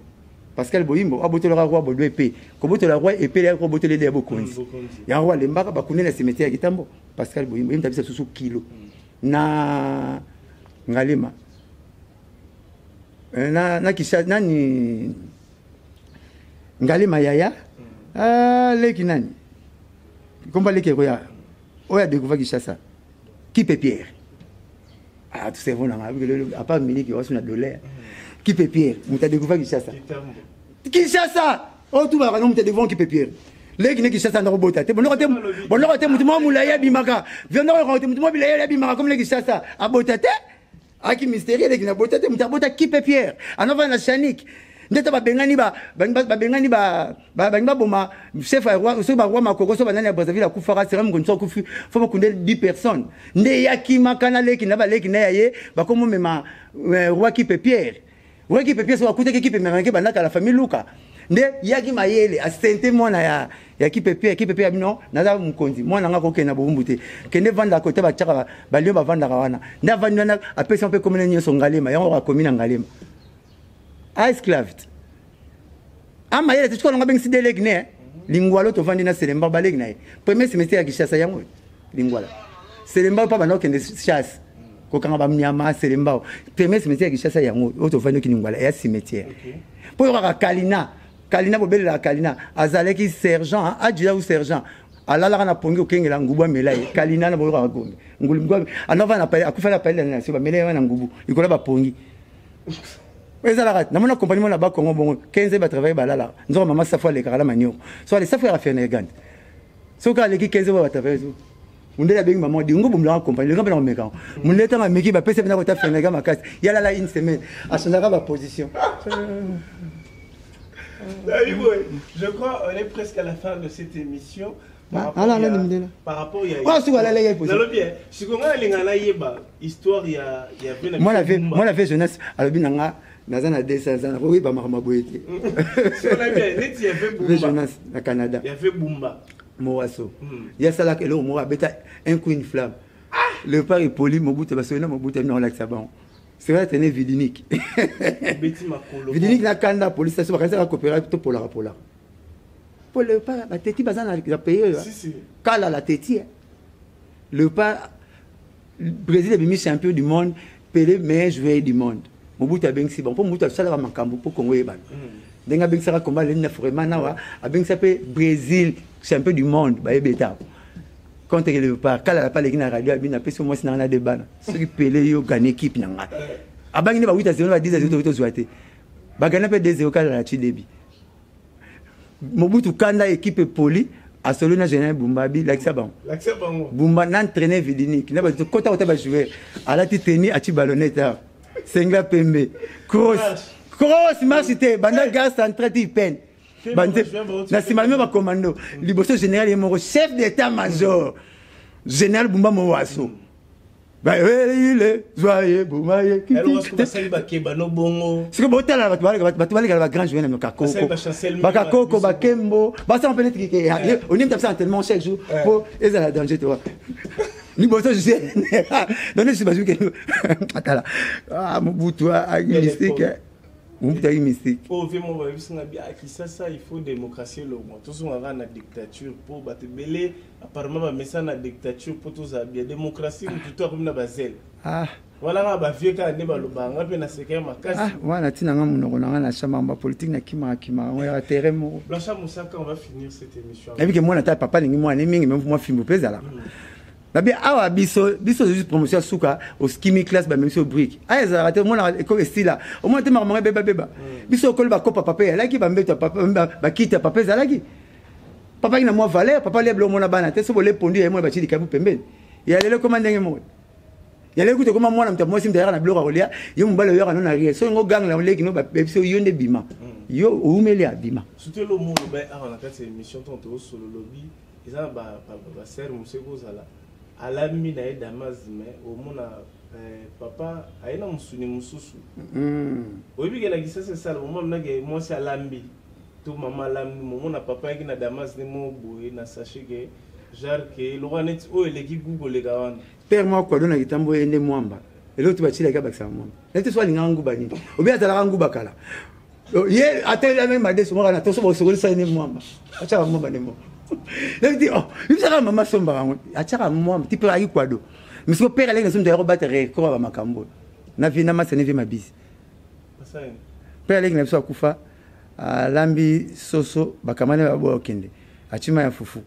Pascal Boyimbo. Abotolaka roi Bodo epe, kobotola roi epe eyaki kobotola ede ya bokonzi. Yango alembaka bakunde na cimetière ya Kitambo. Pascal Boyimbo, ye moto apesa susu kilo na Ngalema na Kisha nani Ngalema yaya. Ah, leki nani komba, leki ekoya oyo adécouvrir Kinshasa, Kipe Pierre. Ah, tout cerveau nanga à part miniki wasu na dollar. Kipe Pierre, moto adécouvrir Kinshasa. Kinshasa oyo tubaka no, moto adécouvrir Kipe Pierre. Leki ne Kinshasa ndako bota te, bonoko te, bonoko te. Motu moko molai abimaka, viondoko te, motu moko bilai abimaka comme leki Kinshasa abota te, aki mystère. Leki na bota te, moto abota Kipe Pierre, anovanda na Chanik. Nde to babengani, babengani, balingi baboma chef ya roi. Soki baroi Makoko, so banani ya Brazzaville akufaka, sera mokonzi so akufi, fo bakunde 10 personnes. Nde yakimaka na leki na baleki na ya ye, bakomomema roi Kipe Pierre. Roi Kipe Pierre so akutaki Kipe memaki bandaka la famille Luka. Nde yaki mayele asente mwana ya Kipe Pierre. Kipe Pierre bino, naza mokonzi, mwana nga kokende na bowumbu te, kende vandaka kote batiaka balio, bavandaka wana. Nde avandi wana, apesi mpe komene nyonso Ngalema. Yango akomi na Ngalema a esclave te, amayele te. Soki olonga abengisi de leki ne Lingwala, tovandi na Selemba, baleki na ye. Premier cimetière ya Kinshasa yango Lingwala. Selemba mpa banda okende chasse, kokanga banyama. Selemba, premier cimetière ya Kinshasa yango oyo tovandi oki Lingwala, eya cimetière. Mpo oyokaka Kalina, Kalina bobelelaka Kalina azalaki sergent, adjudant ou sergent, alalaka na pongi okengela ngubu, amela ye. Kalina na boyokaka gombe ngulu anova na palais, akufa na palais na nation, bamela ye wana ngubu likolo ya bapongi. Ezalaka namona compagnie mona bakongo bongo 15 batravaille, balalaka nzoka mama Safu alekaka na manioko. So ale Safu yaka Fernegande, soki aleki 15 ba batravaille, mundele abengi mama Dingo, bomulaka compagnie lenga mpe na komeka. Mundele ntango ameki, bapesi mpena kota Fernega makasi, yalala une semaine, achangeaka baposition. Je crois on est presque à la fin de cette émission. Alala ni mindela. Par rapport ya oyo soki alala ye position. Nalobi sikoyo ngai nalinga nayeba histoire ya ve. Moi la vie jeunesse alobi na nga naza na 200 ans, nakoyeba makambo boye te. Neti ya ve. Vie jeunesse na Canada. Ya ve Bumba. Mowaso ye asalaka eloko moko, abeta un coup une flamme. Léopard epoli Mobutu, basoli na Mobutu, abina kolakisa bango. C'est vrai, tene Vidinique, Vidinique na kanda police station, bakanisaka coopéra topolaka polaka po Léopard bateti baza na pays oyo kala la teti. Léopard, Brésil ebimi champion du monde, Pelé meilleur joueur du monde. Mobutu abengisi bango mpo Mobutu asalaka makambo mpo Kongo eyebana. Ndenge abengisaka komba leni na Vraiment nawa, abengisa mpe Brésil champion du monde, bayebi etako contre Léopard. Kala la paleki na radio, abi napesi mwasi na nga na de bana, soki Pele yo gane équipe na ngai. Abangi nde ba 8 à 0, ba 10 à 0, tozwa te, bagana mpe 2 0. Kala na ti debi Mobutu kanda, équipe epoli, asolo na général Bumba, abi lakisa bango. Bumba na entraîner Vidinique na bato kota kota bajoueur, alati tenue, ati ballonnette awa, sengla pembe, cross cross, marche te banda gare centrale ti peine na nsima na bacommando liboso. Général ye moko, chef d'état major général Bumba Mowaso, ile zwa ye boma ye. Sikoyo botala bato balekala, bagrand joueur na bakakoko, bakakoko, bakembo, basala mpe neti onimi tapisa entraînement chaque jour po ezala danger te. Liboso donc neti bazwi, atala Mobutu aki mystique, Mobutu aki mystique. Oyo ve moko bayebisinga bi Kisasa, il faut démocratie elongwa, tozongaka na dictature mpo bato ebele apparemment bamesa na dictature mpo tozala bien. Démocratie, motu to akomi na bazele wana kaka bavie kaka nde balobaka. Nga mpe naseka makasi. Wana ntina nga monoko na nga na chambre politique, nakimaka kimaka ngo yaka terrain moko. Blanchard Mosaka, on va finir cette émission. Nayebi ke mwana ta papa alingi mwana mingi, me mwa fimbo mpe ezalaka. Nabi awa biso ozwi promotion ya suka, oskimi classe, bamemi so brique aya ezalaka te. Omona esila, omona te makambo ebeba beba. Biso okoli bakopa papa ezalaki, bambeto ya papa, bakiti ya papa ezalaki. Papa aki na mwa valeur, papa alia biloko, mona bana te. So bole pondu ya ye, mona batie likabu pembeni. Ya lelo ekoma ndenge moko. Ya lelo kuta ekoma mwana moto ya mwasi, moto ayaka na biloko ya kolia, yo mobali oyaka no na rien. So yango gang na oleki no, bayebi yo nde bima, yo oumeli abima. Surtout elo mo oloba awa na kati ya émission, ntango tozosolo, olobi eza na basere mosu ekozala. Alambi na ye damas, mais omona papa aye na mosuni mosusu. Oyebi ke na Kisasa esala momonake mwasi alambi to mama alambi, momona papa ayaki na damas ne mo boye na sachet, ke genre ke eloko neti oyo eleki gu koleka wana. Père moko kwado na kitambo, ye nde mwamba, eloko ti batilaki abakisaka mwamba neti so alingaka nguba nini, obi azalaka nguba kala, ye atelami madeso moko na toso bosokolisa ye nde mwamba, atiaka mwamba nde moko neti oh yebisaka mama asombaka yango, atiaka mwamba ti mpe ayaki kwado. Mais siko père aleki na so moto ayaki kobata record ya bamakambo na vie na masa ne vie mabisi. Père aleki na biso akufa, alambi soso, bakamani baboya okende, atima ya fufu,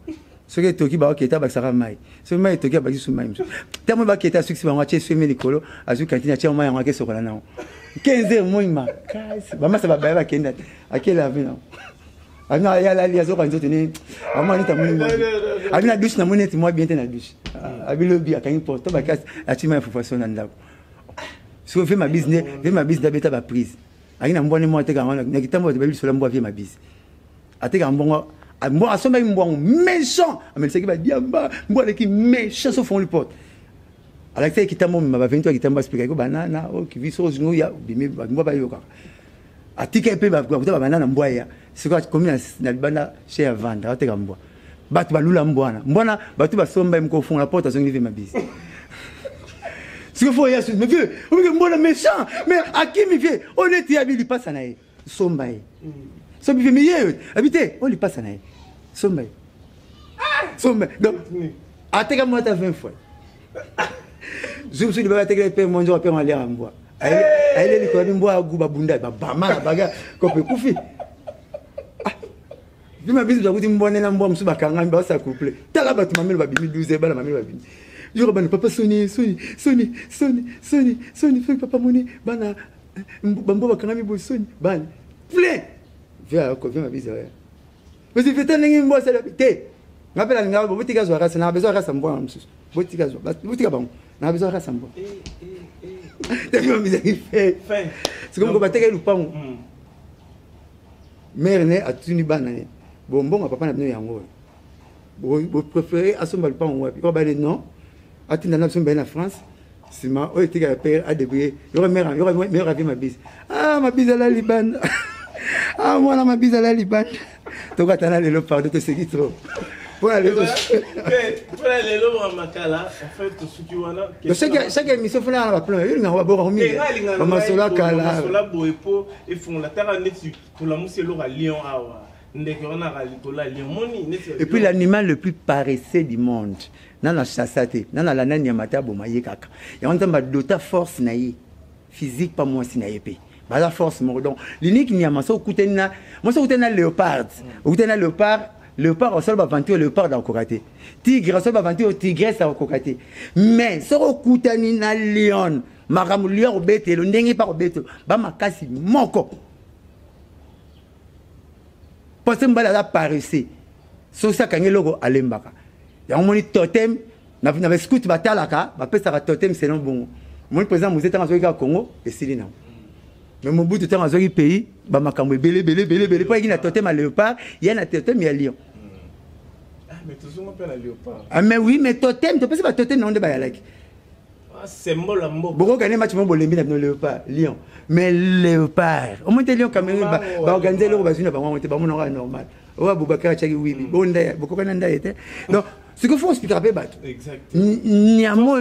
soki etoki baokete, abakisaka mai, soki mai etoki abakisi su mai mosusu, ntango bakete asukisi bango, atie swemi likolo, azwi kantine, atie mai yango, akesokola nango 15 heures, moi makasi, bamasa babaya bakenda, akelave nango, abina ayalali, azoka nzoto ne amwa neti amoni, abi na douche, namoni neti mwa bien te na douche, abi lobi akangi porte bakasi, atima ya fufu, aso na ndako. Soki vie mabisi nde vie mabisi nde abeta baprise, aki na mbwa ne mwa ateka yango na kitambo, bato bayebi lisola mbwa vie mabisi atekaka mbongo, mbwa asombaki mbwango méchant, amelisaki badiamba, mbwa aleki méchant, so fongoli porte, alakisaki kitambo, mema baveni to ya kitambo, asplikaki ko banana oyo kivi, soki ozingi oya obimi, mbwa bayokaka, atika ye mpe bakuta babanana, mbwa ya sikoyo akomi na libanda chez ya vanda, ateka mbwa, bato balula mbwana, mbwana bato basomba ye, moko ofungola porte, azongi vie mabisi. Sikoyo fo ya mais vieux obike mbwana méchant, mais akimi vieux oyo neti ye abi lipasa na ye, somba ye, soki vieux mais ye abi te, oyo lipasa na ye, somba ye, somba. Donc ateka mwa ata 20 fois, jour mosusu libaba atekela mpe mwa nzoka mpe aliaka mbwa, ayele likolo abi mbwa agu, babunda babama na baga kope ekufi. Bima biso bakuti mbwa nde na mbwa mosusu bakangami, basala couple, tala bato mamelo babimi 12, bana mamelo babimi yoko, bana papa soni soni soni soni soni soni soki papa moni bana bambwa bakangami boye, soni bana plein via via mabisa oya parce que ndenge mbwa asala te, nga mpe nalingaka botika zwa rasa na besoin rasa mbwa mosusu, botika zwa, botika bango na besoin rasa mbwa te, mabisa fe sikoyo batekaki lupango, mare ne atuni bana ne: bon, mbongo ya papa na bino yango oyo, bopréféré asomba lupango wapi? Oyo bane non, atinda na biso mibale na France, nsima oyo etikala pere adébrouille. Yoko mare avi mabisi, ah mabisi ala libanda, ah mwana mabisi ala libanda, tokatana lelo, pardon, toseki trop mpona lelo. Mpona lelo makala, en fait tosuki wana. Chaque émission fona na baplan yo olingaka baboka mingi bamasolo akala. Masolo boye po efungola, taka neti tolamusi eloko ya lion awa, ndeke wana aka likolo ya lion moni neti. Et puis l'animal le plus paresseux du monde, nano achassa te, nano alanda nyama te, aboma ye kaka yango. Nzambe adota force na ye physique pa mwasi na ye mpe baza force moko. Donc l'unique nyama, so okutani na mwasi, okutani na léopard, okutani na léopard, léopard osala baventure, léopard akokoka te, tigre osala baventure, tigresse akokoka te. Mais soki okutani na lion, makambo lion akobetelo ndenge mpe akobetelo bamakasi moko, parce mobali aza paresseux, soki akangi eloko alembaka yango. Moni totem na bascout batalaka, bapesaka totem selon bongo. Moni président Mzee, ntango azwaki kaka Congo, esili nango. Mais Mobutu, ntango azwaki pays, bamakambo ebele ebele ebele ebele, mpo ayaki na totem ya léopard, ye na totem ya lion. Mais tozonga mpe na léopard. Ah, mais oui, mais totem, topesi batotem nango nde bayalaki. Symbole ya mboka. Bokokani match mo bolembi na bino léopard lion, mais léopard omoni te, lion Cameroun baorganize eloko bazwi na bango yango te, bamonaka normal. Oyo Abubakar atiaki wibi bonda, bokokani na ndaye te. Donc sikoyo fo oexplikaka mpe bato nyamo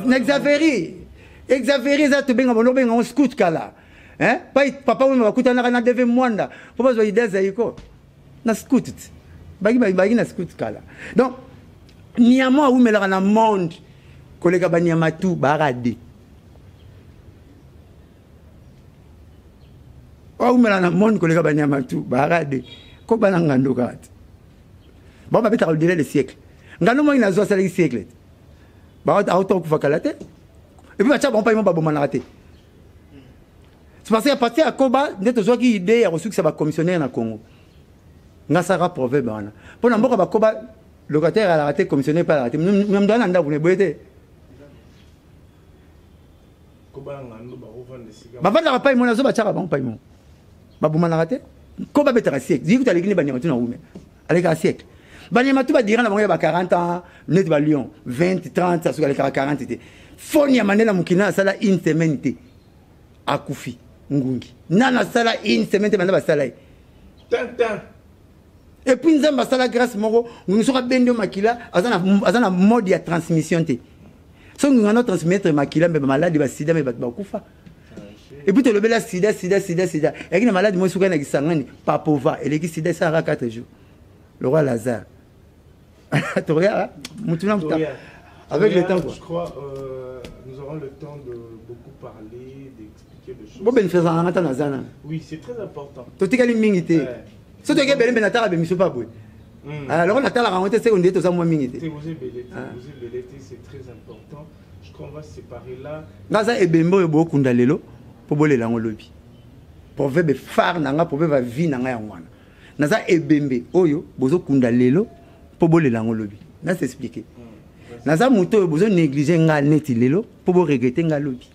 na Xaveri. Xaveri eza tobenga bono, obenga ngo scout kala, papa oyo bakutanaka na DV Mwanda mpo bazwa idée zaiko na scout ti baki na scout kala. Donc nyama awumelaka na monde koleka banyama tu baaka de awumelaka na monde koleka banyama tu baaka de ko bana ngando kaka te, bango babetaka au-delà de siècle. Ngando moki nazwa asalaki siècle te, auta okufa kala te, et puis batya bango pai mo babomanaka te. C'est parce que à partir ya koba nde tozwaki idée ya kosukisa bacommissionnaire na Congo. Nga saka proverbe wana mpo na mboka bakoba, locataire alaka te, commissionnaire mpe alaka te, moto na ndako na eboye te. Bavandaka pai mona, azo batiaka bango pai mo, babomanaka te. Ko babetaka siècle, ziki kuta aleki nde banyama tu na wume, alekaka siècle. Banyama tu badira na bango ya ba 40 ans, neti ba lion 20, 30, soki alekaka 40 te. Fo nyama nde na mokili na asala une semaine te, akufi. Ngungi nana asala une semaine te, banda basala ye. Tintin. Et puis Nzambe asala grâce moko, ngungi soki abendi yo makila, aza na mode ya transmission te. Soki ngungi ana transmettre makila, mbe bamaladi basida, mbe bato bakufa. Et puis tolobela sida, sida, sida, sida. Eyaki na maladi moko soki na Kisangani, papova, eleki sida, esalaka 4 jours. Le roi Lazare. Toria, mutu na mutu. Avec le temps, quoi. Je crois, nous aurons le temps de beaucoup parler, d'expliquer des choses. Bon, ben, faisant un temps, Zana. Oui, c'est très important. Totikali mingi te. Soki toyeke ebele mpe natala bemiso mpe boye. Alors natalaka yango te, seke ondie toza mwa mingi te. Te, vous ebele te, vous ebele te, c'est très important. Je crois qu'on va se séparer là. Nga aza ebembe oyo bokunda lelo mpo bolela yango lobi. Proverbe phare na nga, proverbe ya vie na nga yango wana. Naza ebembe oyo bozokunda lelo mpo bolela yango lobi. Na s'expliquer. Naza moto oyo bozo négliger nga neti lelo mpo bo regretter nga lobi.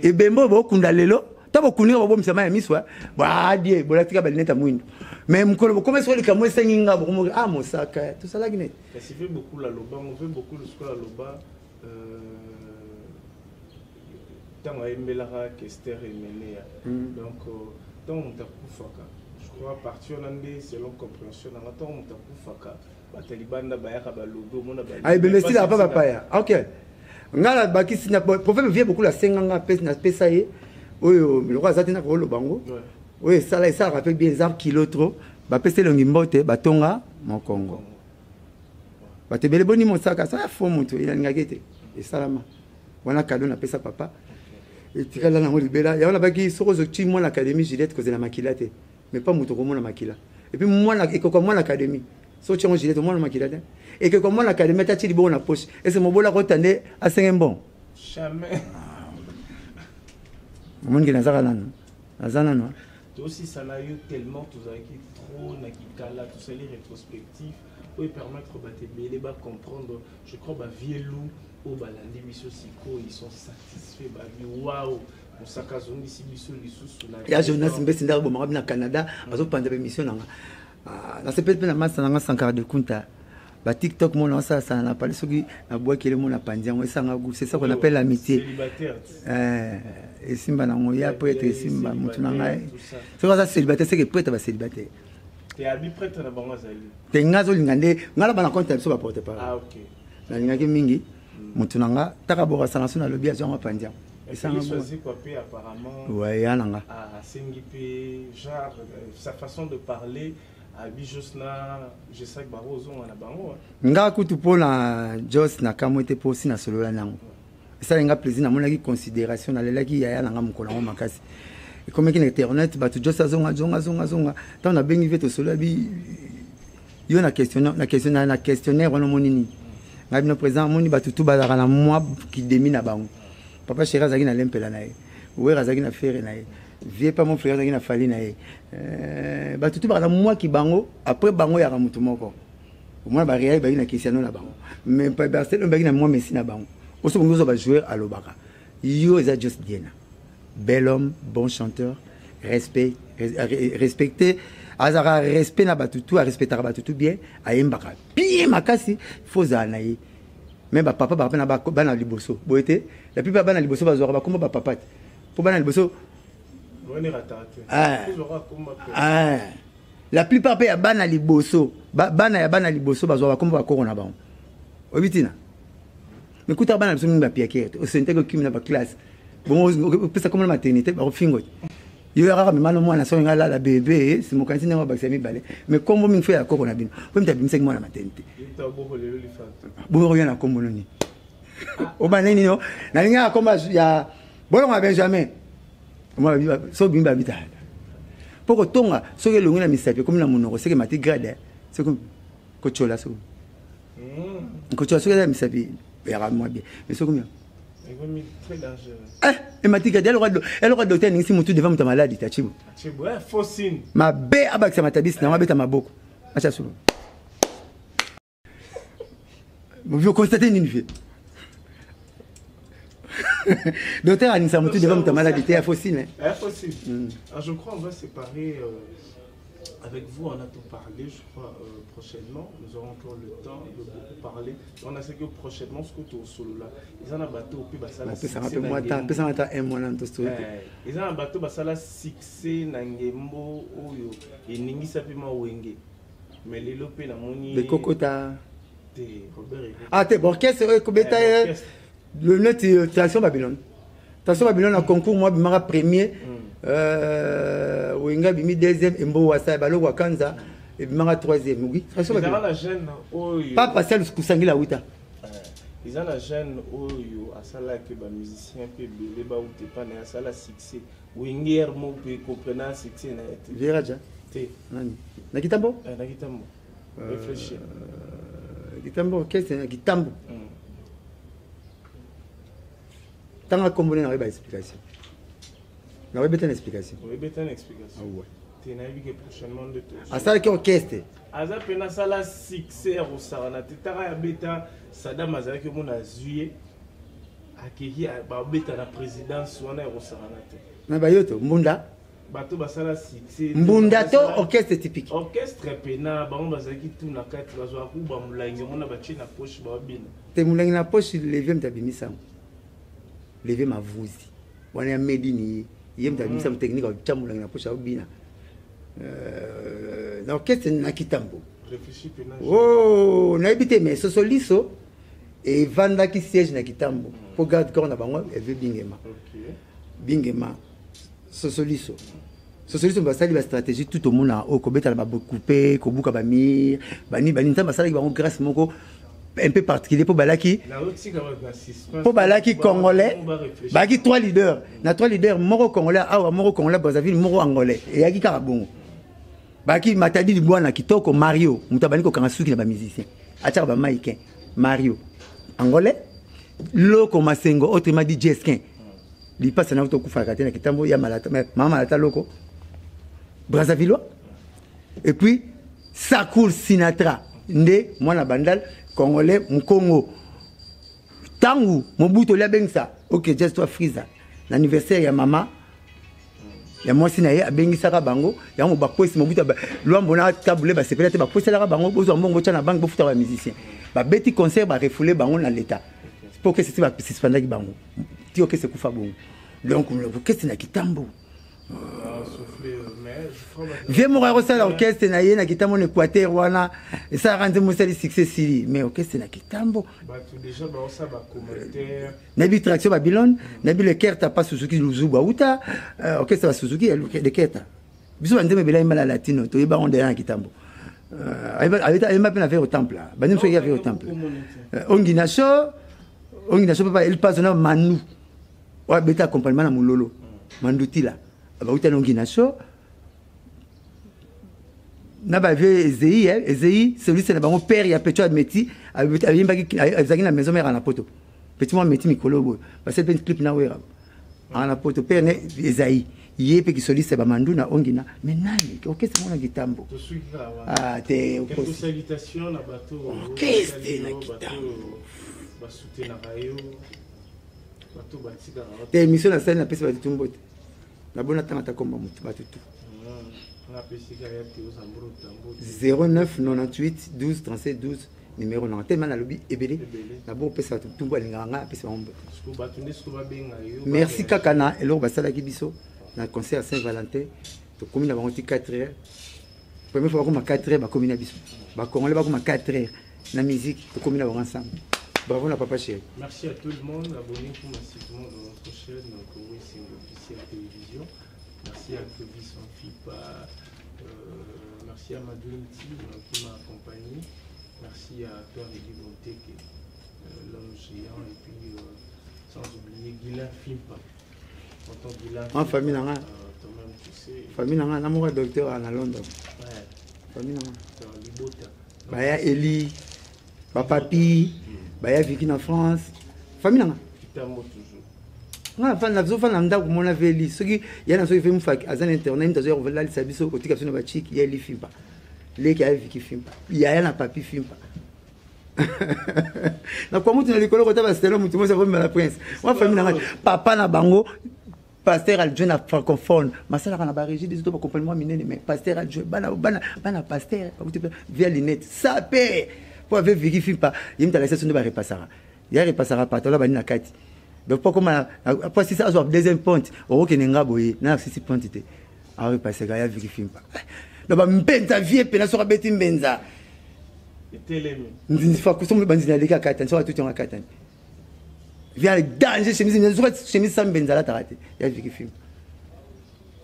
Ebembe oyo bokunda lelo, ta bokundi nga bobomisa mai ya miso, badie bolatika balinete ya mwindu. Mais mokolo bokoma soki likambo esengi nga, bokomoki, ah, mosaka, tosalaki neti. Kasi ve beaucoup la loba, on veut beaucoup le sikola loba, ntango ayembelaka Kester Emeneya. Donc, ntango moto akufaka, je crois partie wana nde selon compréhension nanga, ntango moto akufaka, bato ya libanda bayaka balobi, omona ba- Ah, ebembe esilaka mpa bapaya. Ok. Nga na bakisi na prophète vie beaucoup la senga nga pesa na pesa ye oyo biloko aza te na koloba yango. Oyo esala esalaka mpe bien, eza kilo trop. Bapesa elongi mbote, batonga mokongo. Bato ebele boni mosaka, sa fo moto elingaki ete esalama. Wana cadeau napesa papa. Etikala nango libela. Yango nabaki soki ozoti mwana académie Juliette kozela makila te. Mais pas moto komona makila. Et puis mwana ekoka mwana académie. Soki tiango Juliette mwana makila te. Ekeko mwana académie ata ti libongo na poche. Ese mobola kota nde asenge mbongo. Jamais. Omoni ke nazaka nanu. Naza nanu. Tosisa na yo tellement tozalaki trop na kikala, tosali rétrospectif oyo permettre bato ebele ba comprendre. Je crois ba vieux loup oyo balandi biso sikoyo, ils sont satisfaits, ba bi waouh, mosaka azongisi biso lisusu na Ya Jonas Mbesi ndako bomaka na Canada, azopanza ba émission nanga. Ah, nasepeli mpe na masa nanga Sankara de Kunta. Ba TikTok mona osala sala na pale soki nabwaki ele mona panzi yango esanga goût. C'est ça qu'on appelle l'amitié. Célibataire. Esimba nango ya prêtre esimba motu na ngai. Soki aza célibataire, c'est que prêtre ba célibataire. Te abi prêtre na bango azali. Te nga azolinga nde nga na bana compte ya biso ba porte parole. Ah, ok. Nalingaki mingi motu na nga taka bokasanga so nalobi azwanga panzi yango. Esanga Félix goût. Wazekwa pe apparemment. Ouais, ya na nga. Ah, asengi pe genre sa façon de parler. Abi Jos na Jesak Baro ozonga na bango, hein. Nga kutu mpo na Jos na kamwe te mpo si nasolola nango. Esali nga plaisir, namonaki considération, nalelaki yaya na nga mokolo yango makasi. Ekomaki na internet, bato Jos azonga, zonga, zonga, zonga. Ntango nabengi ve tosolola bi yo na questionnaire, na questionnaire, na questionnaire wana omoni nini? Ngai bino président, omoni bato tu bazalaka na mwa kidemi na bango. Papa chéri azalaki na lempela na ye. Wera azalaki na ferre na ye. Vieux pa mon frère azalaki na fali na ye. Bato tu bazalaka na mwa kibango, après bango yaka motu moko. Omona ba réel bazalaki na Cristiano na bango. Mais pa Barcelone bazalaki na mwa Messi na bango. Oso bongo ba joueur alobaka. Yo eza Jos Diena. Bel homme, bon chanteur, respect, respecté. Azaka respect na bato tu, arespectaka bato tu bien, ayembaka bien makasi, faut ozala na ye. Mais ba papa ba na ba bana liboso. Boye te, la plupart bana liboso bazwaka ba kombo ba papa te. Po bana liboso Wani ratate. Ah. Ozwaka kombo pe. Ah. La plupart pe ya bana liboso, ba, bana ya bana liboso bazwaka ba kombo ba koko na bango. Oyebi tina? Mais kuta bana liboso mingi ba piakere te. Osente ko kimi na ba classe. Bongo opesa kombo na maternité, ba kofingo te. Yo ya kaka mema no mwana soki nga lala bébé, si mokanisi ndenge babakisa mibale. Mais kombo mingi fo ya koko na bino. Po mta bimisaki mwana maternité. Yo ta boko lelo lifatu. Boko yo na kombo noni. Oba nini no? Nalinga kombo ya bolongo ya Benjamin. Moi, ba, so bimba bita. Poko tonga soki elongi na misapi ekomi na monoko seke mati grade, soki kochola soki. Kochola soki eza misapi yaka mwa bien. Mais soki mia. Ekomi très dangereux. Eh, emati grade, eloko docteur ningisi mutu devant mutu malade ta chibo. Chibo, eh, faux signe. Mabe abakisa matabisi na mabeta maboko. Acha solo. Vous constatez nini fait? Docteur Anissa Moutou devant mutu malade, il y a faux signe. Il y a faux signe. Alors, je crois qu'on va séparer. Avec vous, on a tout parlé, je crois, euh, prochainement. Nous aurons encore le temps de beaucoup parler. On a ce que prochainement, ce que tu solo là, ils en ont bateau, puis bah ça la succès. Un mois na Ils en ont bateau, bah ça la succès na ngembo oyo eningisa pe ma wenge. Mais lelo pe na moni. Bekokota. Te Robert. Ah te orchestre oyo ekobeta eh, le neti euh, tradition Babylone. Tradition Babylone na concours moi bimaka premier. Mm. Euh, Wenga bimi deuxième Embo Wasa baloko akanza ebimaka troisième. Oui, tradition Babylone. la jeune oyo. Pas Pascal Kusangila wuta. Eh, eza na jeune oyo asalaki bamusicien mpe ebele bauta epa na ye asala succès wenge mo mpe comprena succès na ye te veraja te nani na kitambo eh, na kitambo euh, réfléchir kitambo orchestre na kitambo mm. tanga kombo ne nakoyeba explication nakoyebeta na explication oyebeta na explication ah, ouais. te nayebi ke prochainement nde asalaki orchestre aza mpena asala succès ya kosakana te taka ya beta sadam azalaki omona azwi ye akeki babeta na présidence wana ya kosakana te na bayoto mbunda bato basala succès mbunda to orchestre typique orchestre pena bango bazalaki tu na kati bazwaka kuba molangi yango na batie na poche babina te molangi na poche levie moto abimisa yango levie mavuzi wana ya medini ye ye moto abimisa mm. technique atya molangi na poche aobina euh, na orchestre na kitambo oh, nayebi te mais sosoliso evandaki siège na kitambo mpo garde corps na bango eve bingema bingema sosoliso sosoliso basali ba stratégie tout omona oyo kobetala bakupe kobuka bamire bani bani nzambe asalaki bango grâce moko un peu particulier mpo balaki mpo balaki congolais balaki trois leaders na trois leaders moko congolais awa moko congolais brazzaville moko angolais eyaki kaka bongo balaki matadi libwana kitoko mario moto abandi kokanga suki na bamusicien atiaka bamaikin mario angolais loko masengo autrement dit jeskin lipasa na tokufaka te na kitambo ya malata mama malata loko brazzavillois et puis sakoul sinatra nde mwana bandal congolais mukongo ntango mobutu oli abengisa ok jazz toi frisa na anniversaire ya mama ya mwasi na ye abengisaka bango yango bakwesi mobutu lwambo na tabule basepela te bakweselaka bango bozwa mbongo botya na banque bofutaka bamusicien babeti concert barefoule bango na l'état mpo kesi ti basuspendaki bango ti okesi ekufa bongo donc okesi na kitambo vie moko ya kosala orchestre na ye na kitambo na équateur wana esalaka nzembo esali succès esili mais orchestre na kitambo nayebi traction babylone nayebi le kerta pa suzuki luzubu auta euh, orchestre ba suzuki le kerta biso banzembo ebele ayemba na latino toyeba yango deya na kitambo euh, ayemba mpe na vere au temple banzembo soki ya vere au temple euh, ongina so ongina so papa elpazo na manu oyo abeta accompagnement na mololo mandutila bauta na ongina so na ba vieux Ezei eh, Ezei celui na bango père ya Pecho Admeti ayembaki azalaki na maison mère na poto petit moi meti mikolo boye basali mpe clip na wera na poto père ne Ezai ye mpe kisoliste ba mandu na ongina mais nani orchestre mona kitambo ah te orchestre na kitambo te émission nasali napesi bato tumbo te nabona ntanga ata komba motu bato tu 09 98 12 37 12 numéro nanga telema nalobi ebele nabo kopesa bato tumbu alingaka ngai apesa bango mbote merci kaka na eloko basalaki biso na concert ya saint valentin tokomi na bango ti 4 heures première fois bakoma 4 heures bakomi na biso bacongolais bakoma 4 heures na musique tokomi na bango ensemble bravo na papa chéri merci à tout le monde abonnez-vous massivement dans notre chaîne Congo officielle télévision merci à Clovis Anfipa euh, merci à Madoune qui m'a accompagné merci à toi Rémi Bonteke euh, l'homme géant et puis euh, sans oublier Guilain Fimpa en famille na nga famille na nga na moko ya docteur na Londres famille na nga baya Eli bapapi baya Vicky na France famille na nga nga nazofanda na ndako mona veli soki ya na soki ve mufaki aza na internet moto azoya kolalisa biso kotika biso na bachiki ya eli fimpa leki aya viki fimpa yaya na papi fimpa na kwa mutu na likolo kota baselo mutu mosi akomema na prince wa famille na ngai papa na bango. Pasteur adjoint na francophone, masalaka na ba régie des autres accompagnement minene, mais pasteur adjoint bana bana bana pasteur bakuti via lunette sape po ave viki fimpa ye mutu alakisa sondo ba repassaka ya repassaka patola bani na kati. Donc po koma po sisa azwa deuxième ponte, okokende nga boye na sisi ponte te arepassaka ya viki fimpa. Donc ba mpenza vie pena soka beti mbenza etelemi nzinzi fa kusomo banzinzi aleki akatani soka tuti yango akatani vient le danger chemise nzoka chemise sa mbenza alataka te ya viki film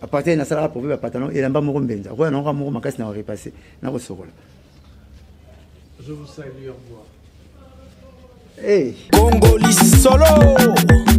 à partir nasalaka proverbe ya pantalon elamba moko mbenza okoya nango moko makasi na korepasse na kosokola. Je vous salue, au revoir. Hey. Congoli solo.